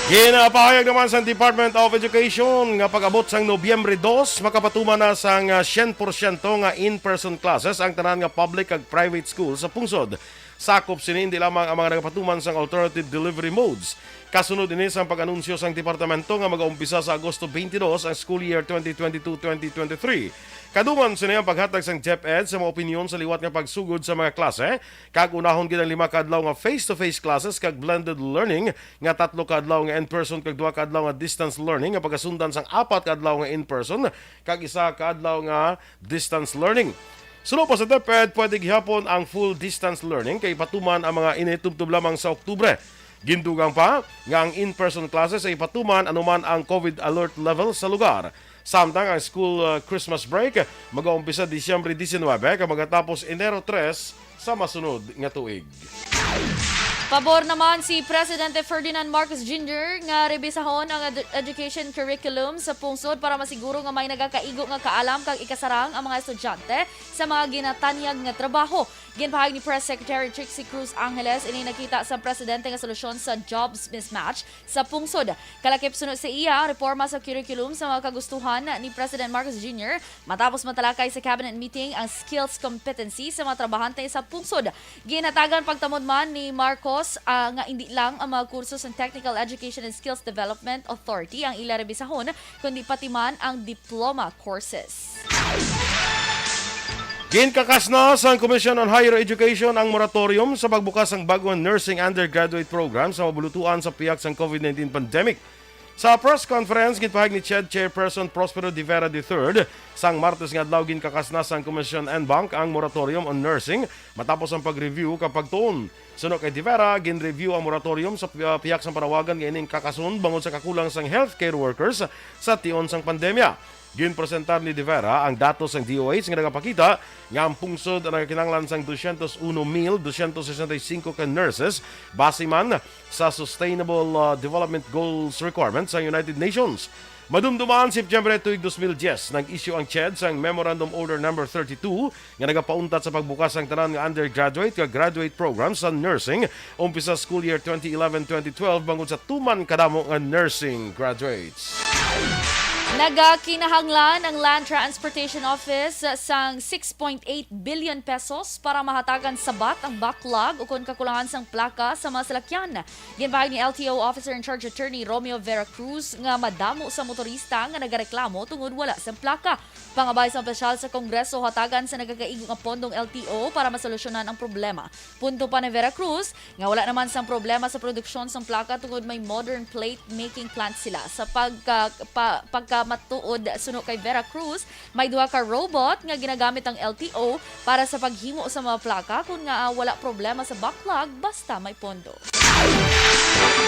Ginapahayag naman sang Department of Education nga pag-abot sang Nobyembre dos, makapatuman na sang, ah, syen porsyento nga in-person classes ang tanan nga public kag private school sa pungsod. Sakop sini hindi lamang ang mga nagapatuman sang alternative delivery modes. Kasunod ini sang pag-anunsyo sang departamento nga mag-aumpisa sa Agosto twenty-two ang school year twenty twenty-two, twenty twenty-three. Kadungan sini ang paghatag sang DepEd sa mga opinyon sa liwat nga pagsugod sa mga klase, kag unahon gid ang lima ka adlaw nga face-to-face classes kag blended learning, nga tatlo ka adlaw nga in-person kag duha ka adlaw nga distance learning, nga pagasundan sang apat ka adlaw nga in-person kag isa ka adlaw nga distance learning. Suno pa sa DepEd, pwede gihapon ang full distance learning kay ipatuman ang mga ini tubtob lamang sa Oktubre. Gindugang pa nga ang in-person classes ay ipatuman anuman ang COVID alert level sa lugar. Samtang ang school, uh, Christmas break mag-aumpisa Disyembre diecinuebe kag magatapos Enero tres sa masunod nga tuig. Pabor naman si Presidente Ferdinand Marcos Junior nga rebisahon ang edu-, education curriculum sa pungsod para masiguro nga may nagakaigo nga kaalam kag ikasarang ang mga estudyante sa mga ginatanyag nga trabaho. Ginpahayag ni Press Secretary Trixie Cruz Angeles ini nakita sa presidente nga solusyon sa jobs mismatch sa pungsod. Kalakip suno sa iya, ang reforma sa curriculum sa mga kagustuhan ni President Marcos Junior matapos matalakay sa cabinet meeting ang skills competency sa mga trabahante sa pungsod. Ginhatagan pagtamod man ni Marcos, ah, nga indi lang ang mga kurso sa Technical Education and Skills Development Authority ang ila rebisahon, kundi pati man ang diploma courses. Ginkakas na sang Commission on Higher Education ang moratorium sa pagbukas sang bag-o nga nursing undergraduate program sa mabulutuan sa pihak sang COVID nineteen pandemic. Sa press conference, ginpahayag ni CHED Chairperson Prospero de Vera the third sang Martes nga adlaw, ginkakas na sang Commission en banc ang moratorium on nursing matapos ang pag-review kag pagtuon. Suno kay de Vera, gin-review ang moratorium sa pi-, pihak sang panawagan nga ining kakason bangod sa kakulang sang healthcare workers sa tion sang pandemya. Ginpresentar ni de Vera ang datos sang D O H nga nagapakita nga ang pungsod ang nagakinahanglan sang dosyentos uno mil dosyentos sesenta y cinco ka nurses base man sa Sustainable, uh, Development Goals requirements sang United Nations. Madumduman, September tuig dos mil diyes, nag-issue ang CHED sang Memorandum Order Number thirty-two nga nagapauntat sa pagbukas sang tanan nga undergraduate kag graduate program sa nursing umpisa school year twenty eleven, twenty twelve bangod sa tuman kadamo nga nursing graduates. Nagakinahanglan ang Land Transportation Office sang six point eight billion pesos para mahatagan sabat ang backlog ukon kakulangan sang plaka sa mga salakyan. Ginpahayag ni L T O Officer in Charge Attorney Romeo Vera Cruz nga madamo sa motorista nga nagareklamo tungod wala sang plaka. Pangabay sa opisyal sa Kongreso, hatagan sa nagakaigo nga pondong L T O para masolusyonan ang problema. Punto pa ni Vera Cruz nga wala naman sang problema sa produksyon sang plaka tungod may modern plate making plant sila. Sa pagka-, pa-, pagkamatuod, suno kay Vera Cruz, may duha ka robot nga ginagamit ang L T O para sa paghimo sa mga plaka, kun nga, ah, wala problema sa backlog basta may pondo.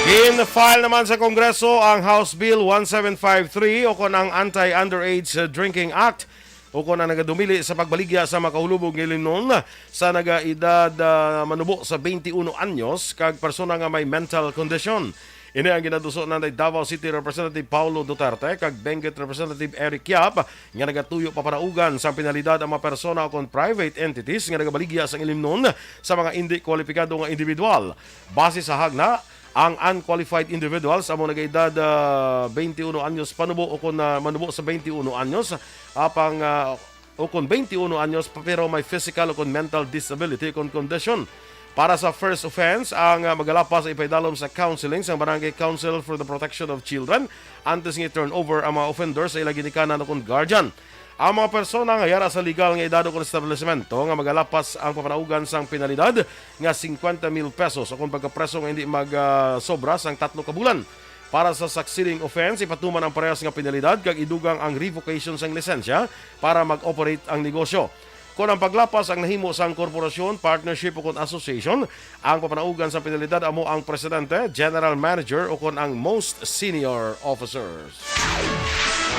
Gin-file naman sa Kongreso ang House Bill one seven five three o kon ang Anti-Underage Drinking Act o kon ang nagadumili sa pagbaligya sa makahulubog nga ilimnon sa nagaedad, ah, manubo sa twenty-one anyos kag persona nga may mental condition. Ini ang ginaduso nanday Davao City Representative Paulo Duterte kag Benguet Representative Eric Yap nga nagatuyo papanaugan sang penalidad ang mga persona o kon private entities nga nagabaligya sang ilimnon sa mga indi kwalipikado nga individual. Base sa hagna, ang unqualified individuals amo nagaedad, ah, twenty-one anyos panubo o kon, ah, manubo sa twenty-one anyos, apang, ah, o kon twenty-one anyos pa, pero may physical o kon mental disability o kon kondisyon. Para sa first offense, ang, ah, magalapas ay ipaidalom sa counseling sang Barangay Council for the Protection of Children antes nga i-turn over ang mga offender sa ila ginikanan o kon guardian. Ang mga persona nga yara sa legal nga edad o kon establisemento nga magalapas ang papanaugan sang penalidad nga cincuenta mil pesos o kon pagkapreso nga hindi mag, ah, sobra sang tatlo ka bulan. Para sa succeeding offense, ipatuman ang parehas nga penalidad kag idugang ang revocation sang lisensya para mag-operate ang negosyo. Kon ang paglapas ang nahimo sang korporasyon, partnership, o kon association, ang papanaugan sa penalidad amo ang presidente, general manager, o kon ang most senior officers.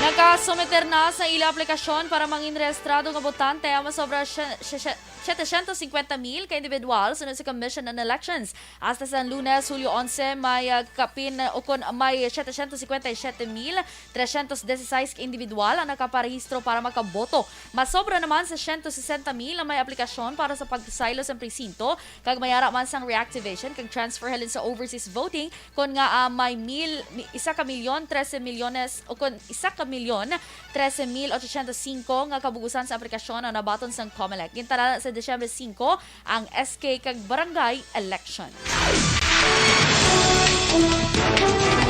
Nakasumiter na sa ila aplikasyon para mangin rehistrado nga botante ang masobra siya, siya, siya, setecientos cincuenta mil ka individual sunod sa Commission on Elections. Hasta sa Lunes, Hulyo onse, may, ah, kapin, o kon may setecientos cincuenta y siete mil trescientos dieciséis ka individual ang nakaparehistro para makaboto. Masobra naman sa siyento sesenta mil ang may aplikasyon para sa pagsaylo sa presinto, kag may ara man sang reactivation kag transfer halin sa overseas voting, kon nga, ah, may mil, mi-, isa ka milyon, trese milyones, o kon isa ka milyon trese mil ochocientos singko nga kabugusan sa aplikasyon ang nabaton sang Comelec. Gintalana sa Disyembre singko ang S K kag barangay election.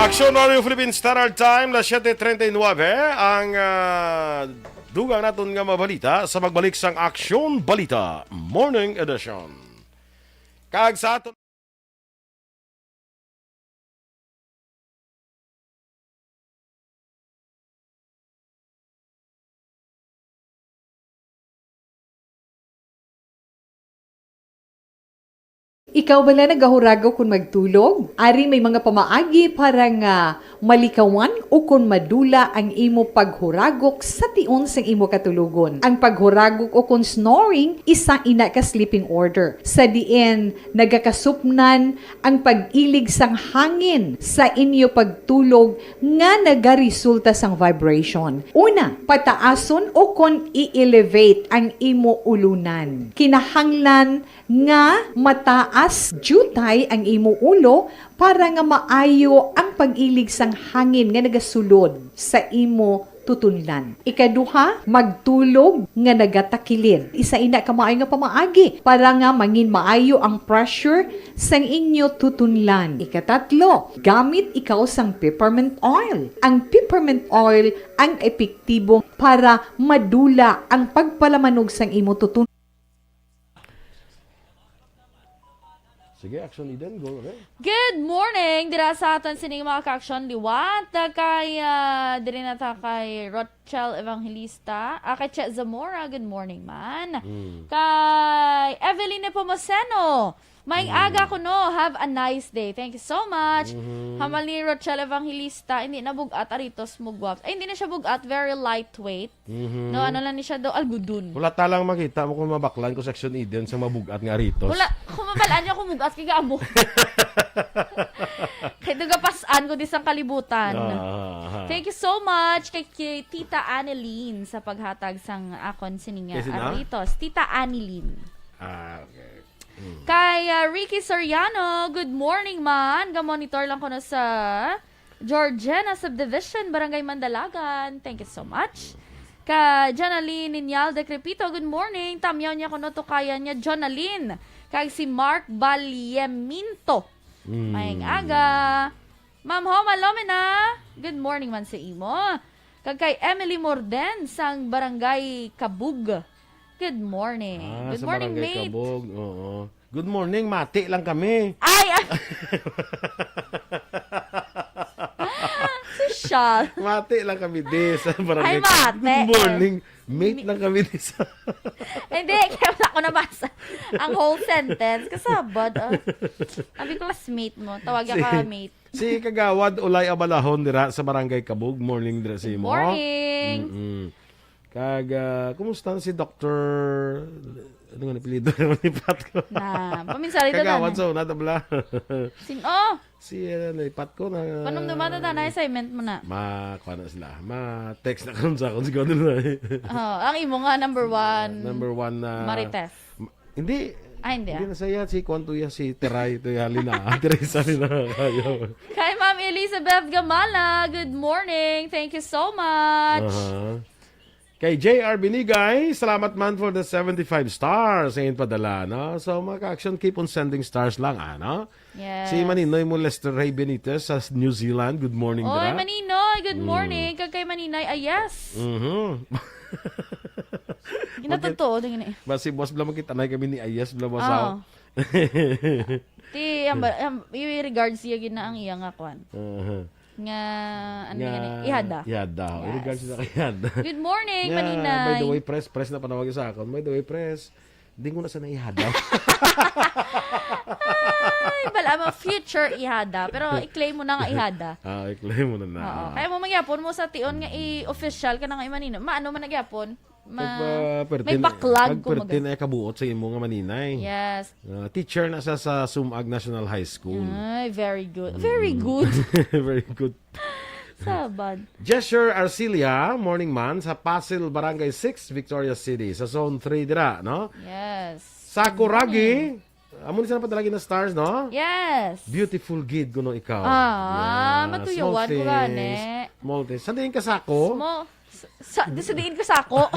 Aksyon Radio Philippine Standard Time, las siete treinta y nueve, ang, ah, dugang naton nga mabalita sa pagbalik sang Aksyon Balita Morning Edition. Kag sa aton Ikaw bala nagahurago kon magtulog? Ari may mga pamaagi para nga malikawan ukon madula ang imo paghuragok sa tion sang imo katulogon. Ang paghuragok ukon snoring isa ina ka sleeping order, sa diin nagakasupnan ang pag-ilig sang hangin sa inyo pagtulog nga nagaresulta sang vibration. Una, pataason ukon i-elevate ang imo ulunan. Kinahanglan nga mataas diutay ang imo ulo para nga maayo ang pag-ilig sang hangin nga nagasulod sa imo tutunlan. Ikaduha, magtulog nga nagatakilid. Isa ina ka maayo nga pamaagi para nga mangin maayo ang pressure sang inyo tutunlan. Ikatatlo, gamit ikaw sang peppermint oil. Ang peppermint oil ang epektibo para madula ang pagpalamanog sang imo tutun. Sige, Action Eden, go, okay? Good morning dira sa aton sining mga ka-action liwat. Kay, ah, diri na ta kay Rochelle Evangelista, ah, kay Che Zamora, good morning man. Mm. Kay Evelyn Nepomuceno, may Mm. aga ko, no. Have a nice day. Thank you so much. Mm-hmm. Hamal ni Rochelle Evangelista, hindi na bugat, aritos mo guwaps. Ay, hindi na siya bugat, very lightweight. Mhm. No, ano lang ni siya daw, algodon. Wala ta lang makita mo kung mabaklan ko sa Action Eden sa mabugat nga aritos. Wala, kung mabalaan niya kung mugat, kay gaamo. Kay dugapasan ko di sang kalibutan. Ah, ah, ah. Thank you so much kay, kay Tita Annelyn sa paghatag sang akon sining Kay sina? aritos. Tita Annelyn. Ah, okay. Hmm. Kay, ah, Ricky Soriano, good morning man. Ga-monitor lang ko na sa Georgiana Subdivision, Barangay Mandalagan. Thank you so much. Ka Jonalyn Ninyal de Crepito, good morning. Tamyaw niya kuno tukayan niya, Jonalyn. Kag si Mark Balyeminto. Mm. Maayong aga. Ma'am Homa Lomena, good morning man sa imo. Kag kay Emily Morden sang Barangay Kabug. Good morning. Ah, Good sa morning, Barangay mate. Kabug. Oo. Good morning, mati lang kami. Ay, ah. Sosyal. Mati lang kami di sa barangay. Ay, mati. Good morning. Mate Mi- lang kami di sa Hindi, kaya wala ko nabasa ang whole sentence. Kasabad, ah. Sabi ko, classmate mo. Tawag Si, ka mate. si Kagawad Ulay Abalahon dira sa Barangay Kabug. Morning dira sa Good imo. morning. Mm-mm. Kag, ah, kumusta na si Doktor, ano nga, apelyido naman ni Pat ko? Na, paminsari na Kagawad na. sa una, tabla. Sin-, oh! Si, ano, ni Pat ko na Panumduman na na assignment mo na. Ma, kuha na sila. Ma, text na kung sa akong siguro nila eh. Oh, ang imo nga number one. Number one na Marites. Ma-, hindi. Ah, hindi, Hindi ah. na saya si Kwan Tuya, si Teray, Tuya Lina. Teresa Lina. Ayaw. Kay Ma'am Elizabeth Gamala, good morning. Thank you so much. Aha. Kay J R Binigay, salamat man for the seventy-five stars sa iyong padala, no? So, mga ka-action, keep on sending stars lang, ano? Yes. Si Maninoy mo, Lester Ray Benitez sa New Zealand, good morning, Oy, dira. Maninoy, good Mm. morning. Kag kay Maninoy, ah, yes. Mhm. Ginatotoo, ding ini. Basi, boss, bala makita na kami ni Ayes, bala, boss, Oo. ah. Ti, ang ba-, ang, i-regards siya gina ang iya nga kwan. Aha. Nga, ano Nga yan eh? Ihada. Ihada. Yes. I-regards na kay Ihada. Good morning, Nga, Maninay. by the way, press, press na panawag sa akon. By the way, press, di ko na sana ihada. Ay, bala mo, future ihada. Pero i-claim mo na nga ihada. Ah, i-claim mo na na. Oo. Kaya mo magyapon mo sa tion nga i-official ka na nga imanino. Maano man nagyapon? Ma-, Pag, uh, may pertin-, baklag, pag kumbaga. pertin ay kabuot sa imo nga Maninay. Yes. Uh, teacher na sa, sa Sumag National High School. Ay, very good. Very Mm. good. Very good. Sabad. Jesher Arcilia, morning man, sa Pasil, Barangay six, Victoria City. Sa Zone three dira, no? Yes. Sakuragi, Morning. amo ni sa napadalagi na stars, no? Yes. Beautiful gid kuno ikaw. Ah, Yeah, matuyawan small ko gani. things. Maltese. Sa diin ka sako? Small. Sa, sa, di sa diin ka sako?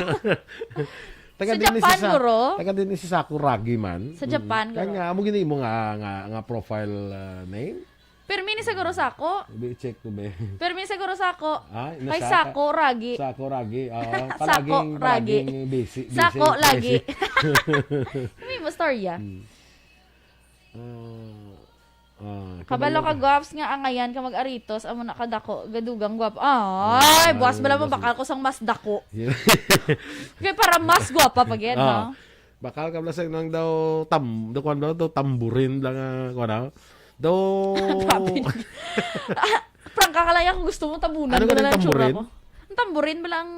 Taga Sa din ni Japan, si Sa-, guro? Taga din ni si Sako Ragi man. Sa Mm. Japan, Kaya guro. nga, amo gini mo nga, nga, nga profile, ah, name? Pero mini siguro sako. Be, check to be. Pero mini siguro sako. Ah, Kay nasa- Sako Ragi. Sako Ragi. Ah, Sako palaging, Ragi. palaging busy, Sako busy, Lagi. busy. May mo storya. Mm. Ah, ah, Kabalo ka, kabalo. Gwaps, nga angayan ka mag-aritos, amo na kadako, gadugang gwapa. Ay, Ah, buwas bala mo, mas bakal ko sang mas dako. Yeah. Kay para mas gwapa pa gid, Ah, no? bakal ka bala sa nang daw tam-, daw kwan daw, daw tamburin lang, ah, kwan, ah. Daw Grabe. Ah, prangka ka lang yan kung gusto mo, tabunan Ano ko ka na ng lang tsura tamburin? ko. Ang tamburin bala ang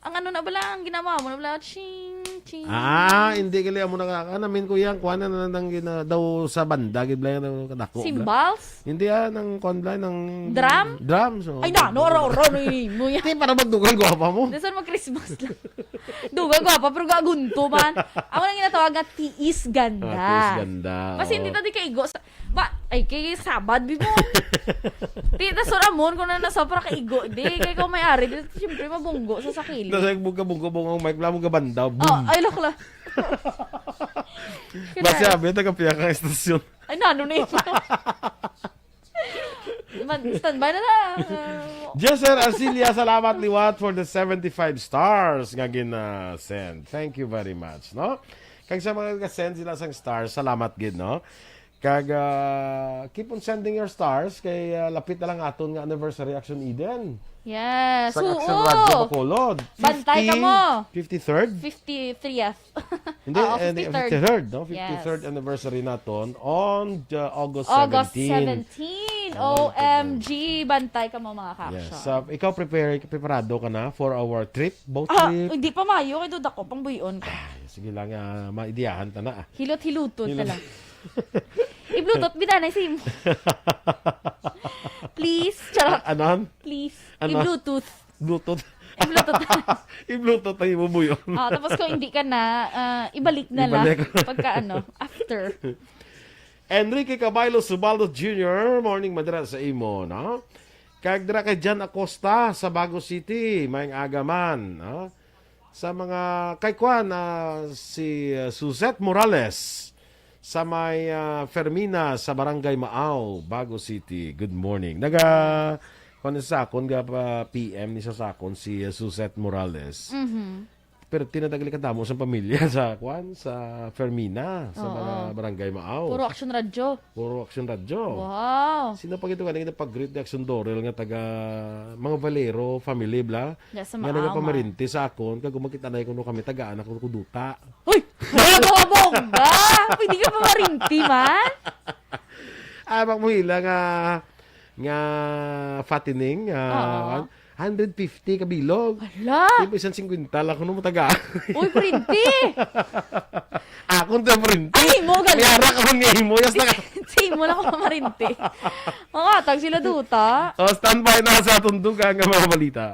Ang ano na bala, ang ginama mo na bala, ching, ching. Ah, hindi gali amo na ka. Ano, min ko yan, kuha na na nang gina-, daw sa banda, gid bala yan, ang kadako, bala. Cymbals? Hindi, ah, nang kuwan bala, nang Drum? Drums, oh. Ay, na, no, oro, oro, no, yun mo yan. Di, para magdugang gwapa mo. Dasan mo Christmas lang. Dugang gwapa, pero gagunto man. Ako nang ginatawag nga tiis ganda. Ah, tiis ganda, Kasi hindi oo. ta di kaigo sa, Ba, ay, kay Sabad, bibon. Ti, tas amon, kung na nasobra ka igo, di, kay kung may ari, di, siyempre, mabunggo sa sakili. Nasa bunggo, bunggo, bunggo, Mike, wala mo gabanda. Boom. Oh, ay, lakla. Basta abi, taga piya kang estasyon. Ay, nano na ito? Man, standby na lang. Jess Arcilia, salamat liwat for the seventy-five stars nga gina-send. Thank you very much, no? Kag sa mga nag-send sila sang stars, salamat gid, no? Kag, ah, keep on sending your stars kay, ah, lapit na lang aton nga anniversary Action Eden. Yes. Sa Action Oo. Radyo Bacolod. Bantay ka Fifty, mo. fifty-third? Fifty-third. Hindi, Oo, eh, fifty-third. fifty-third, no? Yes. Fifty-third anniversary naton on, uh, August August seventeen. seventeen. Oh, O M G. Bantay ka mo, mga ka-action. Yes. So, ikaw, prepare, preparado ka na for our trip? Boat Ah, trip? Hindi pa mayo. Kay duda ko, pang buyon ko. Ah, sige lang, ah, maidiyahan ta na, ah. Hilot-hiluton na Hilot- lang. I-Bluetooth, bidanay sa imo. Please, charot. A-, anon? Please. Ano? I-Bluetooth. Bluetooth. I-Bluetooth. I-Bluetooth ang imo buyon. Ah, tapos kung hindi ka na, ah, ibalik na lang. Ibalik. Pagka ano, after. Enrique Caballo Subaldo Junior, morning man dira sa imo, no? Kag dira kay Jan Acosta sa Bago City, maayong aga man, no? Sa mga, kay Kwan, ah, si, ah, Suzette Morales sa may, ah, Fermina sa Barangay Maaw, Bago City. Good morning. Naga, kwan sa akon, ga pa P M ni sa sakon si, ah, Suzette Morales. Mhm. Pero tinadagali kadamo sa pamilya sa, kwan, sa Fermina, sa Oo. mga Barangay Maaw. Puro Action Radyo. Puro Action Radyo. Wow. Sino pa gito ka na pag-greet ni Action Dorel nga taga mga Valero family, bla? Nga sa Nga Maaw, nagapamarinti sa akon, kag kung makita na kuno kami, tagaan ako ko duta. Uy! Wala mo ka bongga! Pwede ka pamarinti man? Ah, bak mo hila nga, nga fattening, ah, Oo. one hundred fifty ka bilog. Hala! Di ba, isang singkwenta lang kuno mo tagaan? Uy, printi! Akon to printi. Ay, mo, gali. May ara ka man nga imo, yas na ka. Sa imo lang ako pamarinti. Makatag sila duta. Oh, standby na sa aton dugang nga mga balita.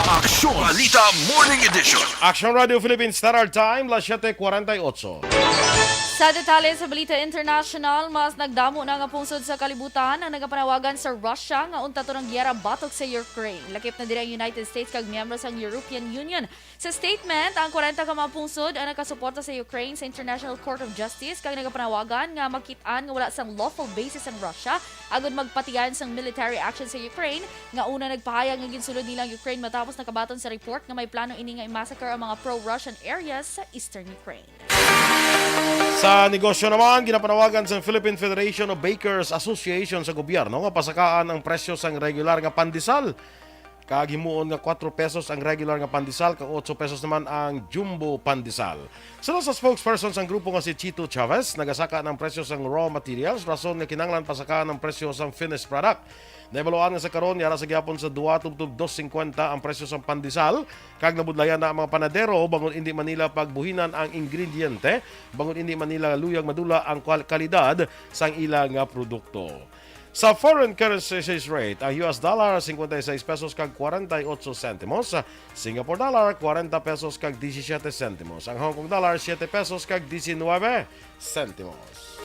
Aksyon Balita Morning Edition. Action Radio Philippines Standard Time, las siete cuarenta y ocho. Sa detalye sa Balita International, mas nagdamo na nga pungsod sa kalibutan ang nagapanawagan sa Russia nga untaton ang giyera batok sa Ukraine. Lakip na diri ang United States kag miyembro sang European Union. Sa statement, ang kwarenta ka mga pungsod ang nagasuporta sa Ukraine sa International Court of Justice kag nagapanawagan nga makit-an nga wala sang lawful basis ang Russia agud magpatigayon sang military action sa Ukraine, nga una nagpahayag nga ginsulod nila ang Ukraine matapos nakabaton sa report nga may plano ini nga i-massacre ang mga pro-Russian areas sa eastern Ukraine. Sa negosyo naman, ginapanawagan sang Philippine Federation of Bakers Association sa gobyerno nga pasakaan ang presyo sang regular nga pandesal. Kag himuon nga kuwatro pesos ang regular nga pandesal, kag otso pesos naman ang jumbo pandesal. Suno sa spokesperson sang grupo nga si Chito Chavez, nagasaka ang presyo sang raw materials, rason nga kinahanglan pasakaan ang presyo sang finished product. Nahibaluan nga sa karon, yara sa gihapon sa dua tubtob dos singkwenta ang presyo sang pandesal, kag nabudlayan na ang mga panadero bangod indi man nila pagbuhinan ang ingrediente, bangod indi man nila luyag madula ang kwal-, kalidad sang ila nga produkto. Sa foreign currency exchange rate, ang U S dollar, cincuenta y seis pesos kag cuarenta y ocho centimos, Singapore dollar, cuarenta pesos kag diecisiete centimos, ang Hong Kong dollar, siete pesos kag diecinuebe centimos.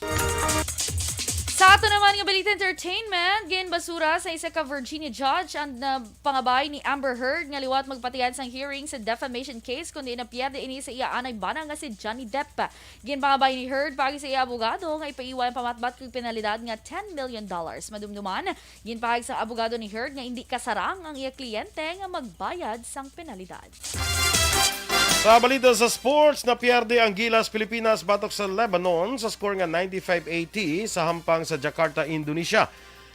Sa ato naman nga balita entertainment, ginbasura sa isa ka Virginia judge ang, uh, pangabay ni Amber Heard nga liwat magpatian sang hearing sa defamation case, kundi napierde ini sa iya anay bana nga si Johnny Depp. Ginpangabay ni Heard paagi sa iya abogado nga ipaiwan ang pamatbat kag penalidad nga ten million dollars. Madumduman, ginpahayag sa abogado ni Heard nga indi kasarang ang iya kliyente nga magbayad sang penalidad. Sa balita sa sports, napierde ang Gilas Pilipinas batok sa Lebanon sa score nga ninety-five eighty sa hampang sa Jakarta, Indonesia.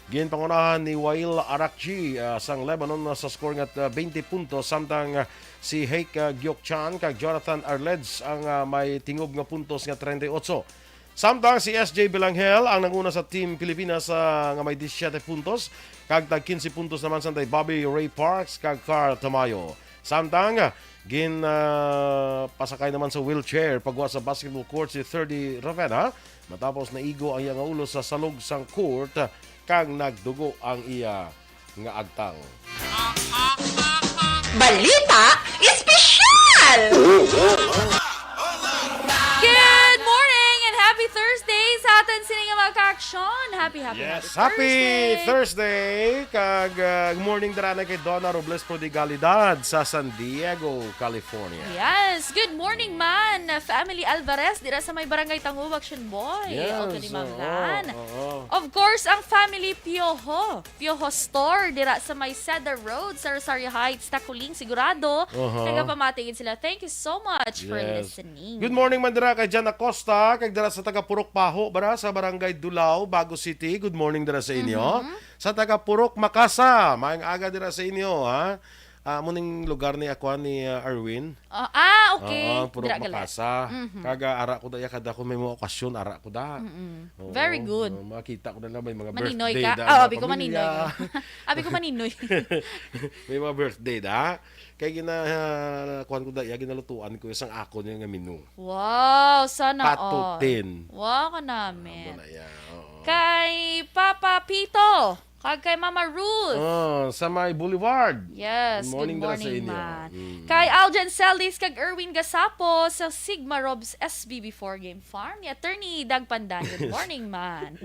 Ginpangunahan ni Wail Arakji, ah, sang Lebanon sa score nga, ah, twenty puntos, samtang, ah, si Heik, ah, Gyokchan kag Jonathan Arledge ang, ah, may tingob nga puntos nga treinta y ocho. Samtang si S J Belangel ang nanguna sa Team Pilipinas, ah, nga may disisyete puntos, kag tag quince puntos naman sanday Bobby Ray Parks kag Carl Tamayo. Samtang, ah, gin, ah, pasakay naman sa wheelchair pagwa sa basketball court si Thirdy Ravena matapos naigo ang iya nga ulo sa salog sang court, ah, kag nagdugo ang iya nga agtang. Balita Espesyal! Good morning and happy Thursday sa aton sini nga mga kaaksyon. Happy, happy, Yes, happy happy Thursday. Thursday. Kag, uh, good morning dira na kay Donna Robles Prodigalidad sa San Diego, California. Yes, good morning man, Family Alvarez, dira sa may Barangay Tangub, Action Boy. Yes, Alto Limangan. Oo, oo. Of course, ang Family Pioho. Pioho Store dira sa may Cedar Road sa Rosario Heights, Taculing, sigurado. Aha. Nagapamati gid sila. Thank you so much for Yes. listening. Good morning man dira kay Jan Acosta, kag dira sa taga Purok Paho, bara sa Barangay Dulao, Bago City. Good morning dira sa inyo. Mhm. Sa taga Purok Makasa, maayong aga dira sa inyo, ha? Ah, amo ning lugar ni, ah, kuan, ni, ah, Arwin. Ah, ah, okay. Oo, Purok Dira gali. Makasa. Mhm. Kaga ara ko da iya kada ko may mga okasyon, ara ko da. Mm-mm. Oo, Very good. Oo, makita ko na lang may mga Maninoy birthday ka? da, Ah, mga abi ko pamilya. Maninoy. Abi ko Maninoy. May mga birthday da. Kay gina, ah, kuwan ko da iya, ginalutuan ko isang ako niya nga menu. Wow, sana all. Patutin. Wow, ka namin. Amo na iya, oo. Kay Papa Pito. Kag kay Mama Ruth. Oh, sa may Boulevard. Yes, Good morning good dala sa morning, inyo. man. Mm. Kay Aljen Celdis kag Erwin Gasapo sa Sigma Robs S B B four Game Farm. Ni Attorney Dag Pandan, good morning, man.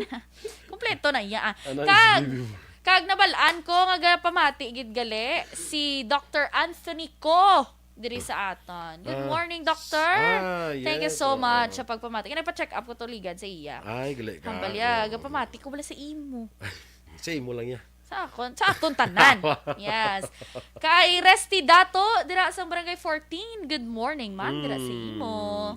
Kompleto na iya, ah. Ano, Kag, S B B four? kag nabalaan ko nga gapamati gid gali si Doctor Anthony Co diri sa aton. Good Ah, morning, Doctor. ah, Thank you yes, so oo. much sa pagpamati. Kaya nagpa-check up ko tuligan sa iya. Ay, gali ka. Ang balya, Oo. gapamati ko wala sa imo. Sa imo lang niya. Sa akon, sa aton tanan. Yes. Kay Resty Dato, dira sa Barangay fourteen. Good morning, man. Dira sa imo. Mm.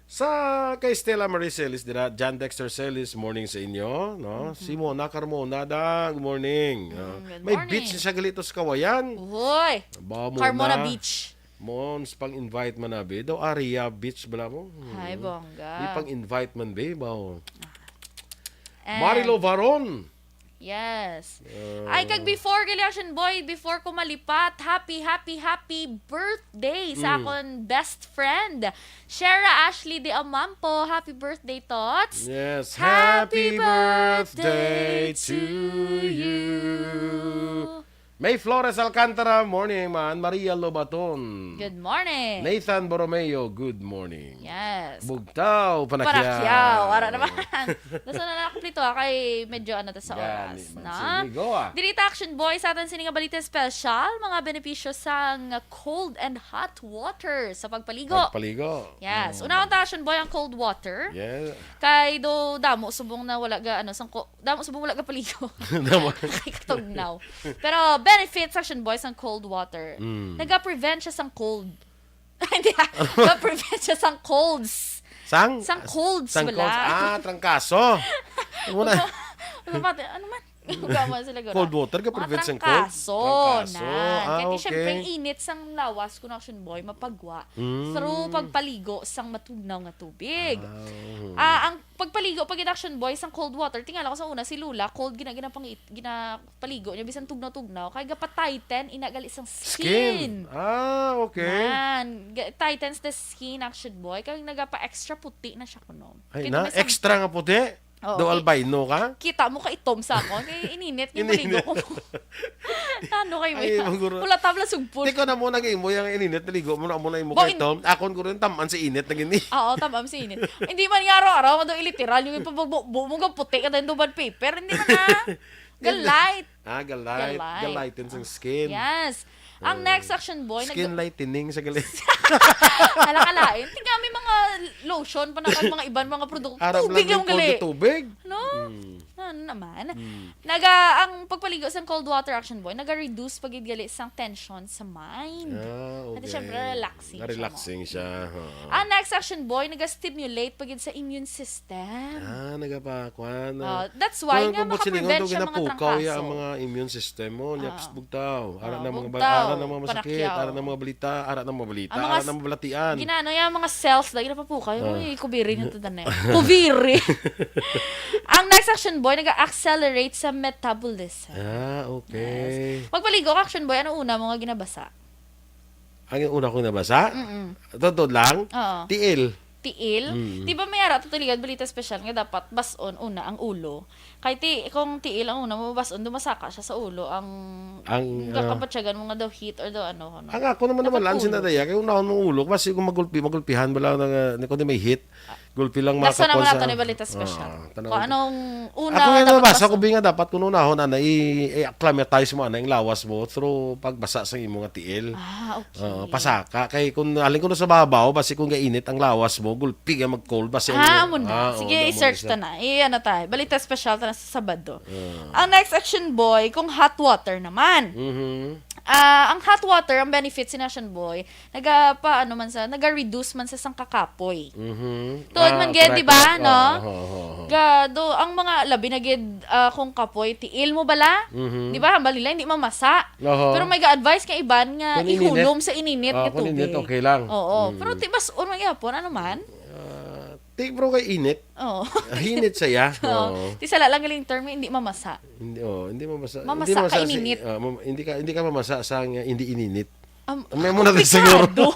Sa kay Stella Marie Celis, dira, John Dexter Celis, morning sa inyo, no? Mm-hmm. Si Mona Carmona, da, good morning. Mm, Ah, good may morning. beach na siya gali to sa Kawayan. Uy, Ba, Carmona Mona? Beach. Mons, pang-invite man na, be. Daw area beach bala mo. Ay, Hmm. bongga. Di pang-invite man, be. Baw. And Marilo Varon. Yes. Uh, Ay, kag before, gali, Action Boy, before ko malipat, happy, happy, happy birthday sa Hmm. akon best friend, Shera Ashley de Amampo. Happy birthday, Tots. Yes. Happy Happy birthday birthday to to you. you. May Flores Alcantara, morning, man. Maria Lobaton. Good morning. Nathan Borromeo, good morning. Yes. Bugtaw, Panakyaw. Panakyaw, ara naman. Nasa na nakumplito, ah, kay medyo ano ta sa Gani oras, man. no? Sige, go, ah. Diri ta, Action Boy, sa aton sini nga balita special, mga benepisyo sang cold and hot water sa pagpaligo. Pagpaligo. Yes. Mm. Unahon ta, Action Boy, ang cold water. Yeah. Kay do damo subong na wala ga, ano, sang ko-, damo subong wala ga paligo. Damo. Kay katugnaw. Pero benefits, Action Boy, sang cold water. Mm. Naga-prevent siya sang cold. Hindi, ah. Naga-prevent siya sang colds. Sang? Sang colds Sang bala. colds. Ah, trangkaso. Ano na? Ano ba? Ano man? Gamay sila guro. Cold water ka Mga prevent sang cold? Trangkaso. Trangkaso. Nan. Ah, Kaya di, syempre, okay. Ang init sang lawas, kun Action Boy, mapagwa Mm. through pagpaligo sang matugnaw nga tubig. Ah, oo. Ah, ang pagpaligo pa gid, Action Boy, sang cold water, tingala ko sa una, si Lola, cold gina-, ginapangit-, ginapaligo niya, bisan tugnaw-tugnaw, kay gapa-tighten ina gali sang skin. Skin. Ah, okay. Nan, ga-, tightens the skin, Action Boy, kay nagapa-extra puti na siya kuno. Ay, Kay na, may sam- extra nga puti? Oo, Do ki-, albino ka? Kita mo ka itom sa akon. Kay ininit nga Ininit. maligo ko. Ano kay Ay, mo? Maguro. Wala tabla sugpon. Tiko na mo nag-imo yung ininit, naligo mo na mo na imo Bo, kay in- Tom. Akon ko rin taman sa init na gini. Oo, tamam sa init. Hindi man nga araw-araw, nga daw iliteral, yung ipabugbo mo nga puti ka dahil duban paper. Hindi man na. Hindi. Galite. Ah, galite. Galite. Galitin sang skin. Yes. Ang Oh. next Action Boy, nag- Skin lightening sa gali. Hala ka lain. Tingnan, may mga lotion pa na kag mga iban mga produkto. Arab Tubig lang lang yung gali. Tubig. No? Mm. Ano naman? Mm. Naga, ang pagpaligo sa cold water, Action Boy, naga-reduce pa gid gali sang tension sa mind. Ah, At okay. syempre, relaxing siya mo. Na-relaxing siya, ha. Ang next, Action Boy, naga-stimulate pa gid sa immune system. Ah, nagapa-, kuan, ah. Oh, that's why Kuan, nga kung ba't silingon makaprevent to, siya mga ginapukaw ya trangkaso. ang mga immune system mo, nya, Ah. pst, bugtaw. Ara Ah, na mga ba-, bugtaw, ara na mga masakit, panakyaw. ara na mga balita, ara na mga balita, Ang mga ara s-, na mga balatian. Ginano ya, mga cells, lagi na papukaw. Ah. Uy, kubiri nga to, dane. Kubiri. Ang next, Action Boy, nag-accelerate sa metabolism. Ah, okay. Yes. Magpaligo ka, Action Boy, ano una mo nga ginabasa? Ang una kong nabasa? Mm-mm. Totoo lang? Oo. Tiil. Tiil? Mm. Di ba may ara to tuligad balita special nga dapat bas-on una ang ulo? Kay ti-, kung tiil ang una mo bas-on, dumasaka siya sa ulo. Ang, Ang, ang ah, kabatyagan mo nga daw heat or daw ano, ano. Ang ako naman naman lang Nakatulog. sinadaya, kay unahon mong ulo, kasi kung magulpi, magulpihan, wala na nga, ni-, kundi may heat. Gulpi lang Nasa naman makakapon nato sa ni balita special. Ah, tanaw Kung ko. anong una Ako nga nga dapat nabasa ko, basa. Bi, nga dapat kung unahon, ana, i-, i-acclimatize mo, ana, yung lawas mo through pagbasa sa imo nga tiil. Ah, okay. Oo, pasaka. Kay kung halin ko na sa babaw, basi kung gainit ang lawas mo, gulpi nga mag-cold, basi ang Ah, imo amo na. Ah, oo, Sige, amo i-search na. ta na. I-, ano ta, balita special ta na sa Sabado. Ah. Ang next, Action Boy, kung hot water naman. Mhm. Ah, ang hot water, ang benefits ni Action Boy, naga-, pa, ano man sa, naga-reduce man sa sang kakapoy. Mhm. Tuod Ah, man gid, correct, di ba, correct. no? Oo, oo, oo, oo. Ga, do, ang mga labi na gid, ah, kung kapoy, tiil mo bala? Mhm. Di ba, hambal nila, hindi mamasa. Oho. Pero may ga-advise nga iban nga Kung ininit. ihulom sa ininit Ah, nga kung ininit, tubig. okay lang. Oo. Mm. Pero ti bas-on man gyapon, ano man? Ah, ti, bro, kay init. Oo. Ah, init saya. Oo. Oo. Ti sala lang galing term, hindi mamasa. Hindi, oh, hindi mamasa. Mamasa Hindi ka mamasa sa, ininit. ah, mam-, hindi ka, hindi ka mamasa sa nga hindi ininit. Am-, May muna din komplikado. siguro.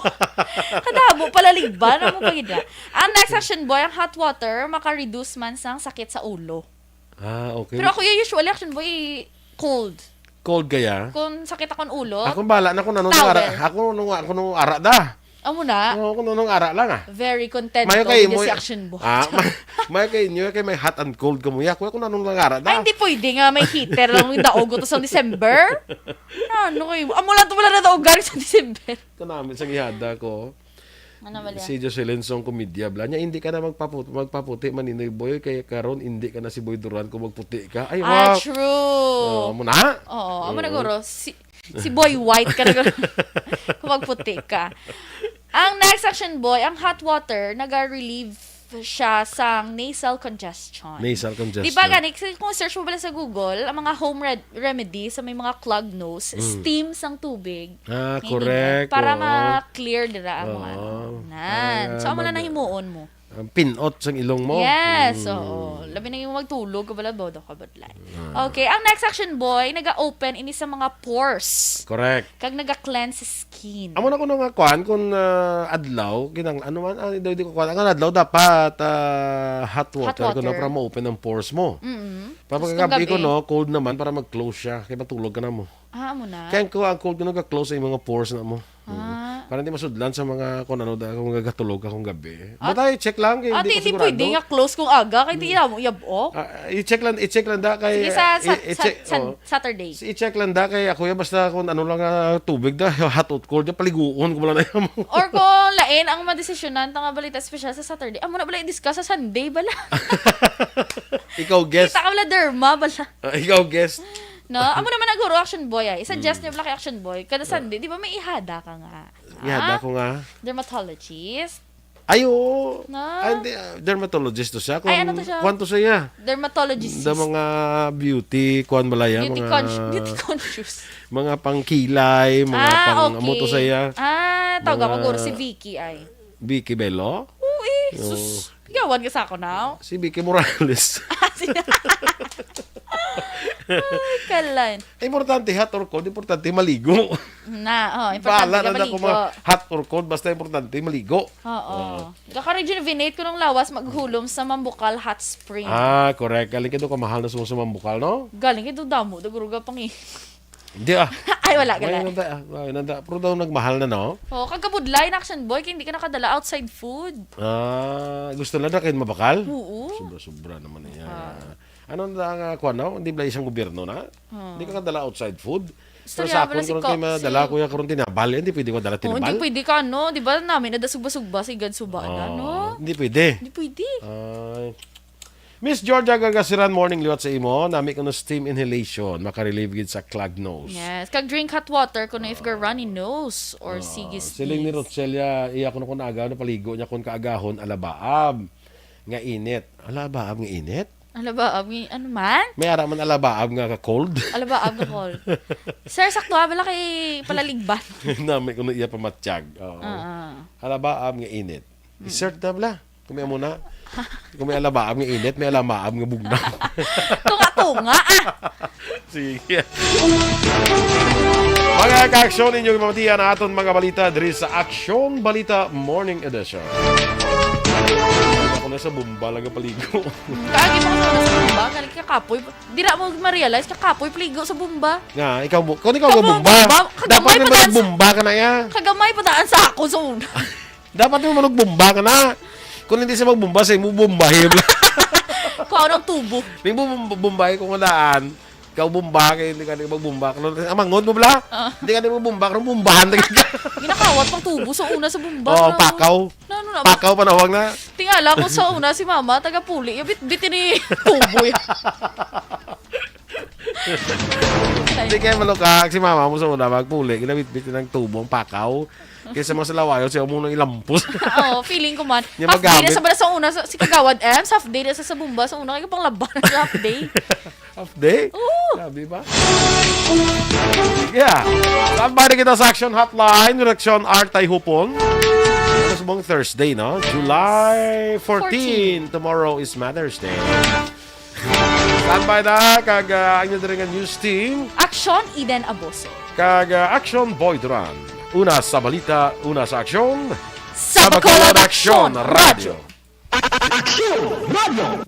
Kadamo pala liban, amo pa gid na. Ang next, Action Boy, ang hot water maka-reduce man sang sakit sa ulo. Ah, okay. Pero ako, usually, Action Boy, cold. Cold kaya? Kung sakit akong ulo, Ako bala na kung ano nung ara, Towel. ako nung, ako nung ara da. Amo na. Oo, kung ano nung ara lang, ah. Very content Mayo to, kay hindi mo si Action Boy. Ah, may, may kay inyo kay may hot and cold ka mo. Ya, kuya, kung anong nung ara da. Ay, hindi pwede nga may heater lang yung daog to sa December. Ano kayo? Amo lang to wala na daog gani sa December. Kanamit sa gihada ko. Ano ba Si Jocelyn Song Comedia, bla niya, "Hindi ka na magpapu-, magpaputi, Maninoy Boy, kaya karon hindi ka na si Boy Duran kung magputi ka." Ay, Ah, wow. true. Oh, amo na? Oo, amo na Oo. guro. Si, si Boy White ka na guro. Kung magputi ka. Ang next, Action Boy, ang hot water, naga-relieve siya sang nasal congestion. Nasal congestion. Di ba gani, kasi kung search mo pala sa Google, ang mga home red-, remedy sa may mga clogged nose, Mm. steam sang tubig. Ah, May correct. Para Oo. ma-clear dira ang mga Oo. ano. Nan. Ah, So, amo na mag- nahimuon mo. Ang pinot sang ilong mo. Yes, Mm. oo. Labi na yung magtulog ka pala, bodo ka, budlay. Ah. Okay, ang next, Action Boy, naga-open ini sa mga pores. Correct. Kag naga-cleanse sa skin. Amo na kuno nga kuan, kung, ah, adlaw, kinang-, ano man, ah, di, di ko kuan. Ang adlaw dapat, ah, hot Hot water, kuno water. para ma-open ang pores mo. Mm-mm. Tapos Pagkagabi kung gabi? kuno, cold naman para mag-close siya. Kaya matulog ka na mo. Ah, amo na. Kaya ko, ang cold kuno ga-close ang mga pores na mo. Ah. Mm. Para hindi masudlan sa mga kung ano, da-, kung gagatulog ka kung gabi. Ah, But I check lang, kay ah, hindi di, ko di sigurado. pwede nga close kung aga, kay di Mm. mo yabok. Ah, i-check lang, i-check lang da kay, Sige, sa, sa, i-, i-check, sa, sa oh. Saturday. Si i-check lang da kay ako ya, basta kung ano lang nga tubig da, hot or cold, da, paliguon ko lang na yan. Or kung lain ang madesisyonan, ta nga balita special sa Saturday, amo na bala i-discuss sa Sunday bala. Ikaw guest. Kita ka bala derma bala. Ah, ikaw guest. No? Amo naman ang guro, Action Boy, ay. I-suggest Mm. niya bala kay Action Boy. Kada Ah. Sunday, di ba may ihada ka nga? Ihada Ah, ko nga. Dermatologist. Ay, oo. Na? Ah, hindi, ah, dermatologist to siya. Ay, ano to siya? Kuwan to siya. Dermatologist. Da mga beauty, kuwan bala yan, Beauty mga, consci-, beauty conscious. Mga pangkilay, mga Ah, pang, okay. Amo to siya. Ah, tawag ako, Mga guro, si Vicky ay. Vicky Bello? Oo, eh. Oo. Sus, yawan ka sa ako now. Si Vicky Morales. Ah, si-, Ay, kalan. Importante, hot or cold, importante maligo. Na, oh, importante Bahala ka na na kung maligo. Mga hot or cold, basta importante maligo. Oo. Oo. Gaka-rejuvenate ko ng lawas, maghulom sa Mambukal Hot Spring. Ah, correct. Galing ka doon kamahal na sa mga sa Mambukal, no? Galing ka doon damo, daguruga pang i-, Hindi ah. Ay, wala, May gala. Nanda, ah, may nanda. Pero daw nagmahal na, no? Oh, kagabudlay na action boy, kaya hindi ka nakadala outside food. Ah, gusto na na kayo mabakal? Oo. Sobra-sobra naman niya. Ah. Ano na nga, kuwan, no? Hindi ba isang gobyerno na? Hmm. Hindi ka kadala outside food? Pero Istorya sa pala akon, si karon kay Cox, madala si ko yung karon tinabal. Hindi pwede ko dala Oh, hindi tinabal. Pwede ka, no? Di ba namin nadasugba-sugba sa igad suba na, Oh, no? Hindi pwede. Hindi pwede. Ay. Miss Georgia Gagasiran, morning liwat sa imo. Nami ko ng steam inhalation. Makarelieve gid sa clogged nose. Yes. Kag drink hot water kung if you're runny nose or Oh, sige siling ni sneeze. Rochelia, iya ko na kung naagaw, napaligo niya kung kaagahon, alabaab nga init. Alabaab nga init? Alabaab nga, ano man? May ara man alabaab nga ka-cold? Alabaab nga cold. Sir, sakto ha, wala kay palaligban. Nami ko na iya pamatyag. Oo. Ah, ah. Alabaab nga init. Mm. Isert na bala. Kung may amo na. Kung may alabaab nga init, may alabaab nga bugnaw. Tunga-tunga, ah. Sige. Mga ka-aksyon, inyong mamatian na aton mga balita diri sa Aksyon Balita Morning Edition. Ako na sa bomba lang ang paligo. Kagi mo sa una sa bomba, galing ka kapoy. Dira mo ma-realize ka kapoy paligo sa bomba. Nga, ikaw bu-, kung ikaw Kapoy ang bomba, bomba, kagamay dapat pa naman daan sa, bomba ka na iya. Kagamay pa daan sa ako sa una. Dapat mo magbomba ka na. Kung hindi siya magbomba, sa imo bombahin. Kuha ng tubo. Hindi mo bom-, bombahin kung daan. Ikaw bomba, kaya hindi ka na magbomba. Kung ang mangon mo, bla? Ah. Hindi ka na magbomba, kung bombahan na ka. Ginakawat pang tubo sa una sa bomba. Oh, na, pakaw. Na, ano na, Pakaw, panawag na. Tingala ko sa una si mama, taga-puli. Yung bit-, bit ni tubo yun. Hindi kayo malukak. Si mama mo sa una, magpuli. Ginabit-bit ng tubo ang pakaw. Kaysa mga salawayo, siya mo nang ilampos. Oo, feeling ko man. Niya Half day na magamit. Sa bala sa una, sa, si Kagawad M, half day na sa, sa bomba, sa una, kaya pang laban sa half day. Half day? Oo. Sabi ba? Yeah. Standby na kita sa Action Hotline. Direction, Artay Hupon. Ano sa buong Thursday, no? July fourteen. Fourteen. Tomorrow is Mother's Day. Standby na, kag, ah, ang inyo diri nga news team. Action, Eden Aboso. Kag, ah, Action, Boy Duran. Una sa balita, una sa aksyon. Sa Bacolod, Action Radio. Action Radio.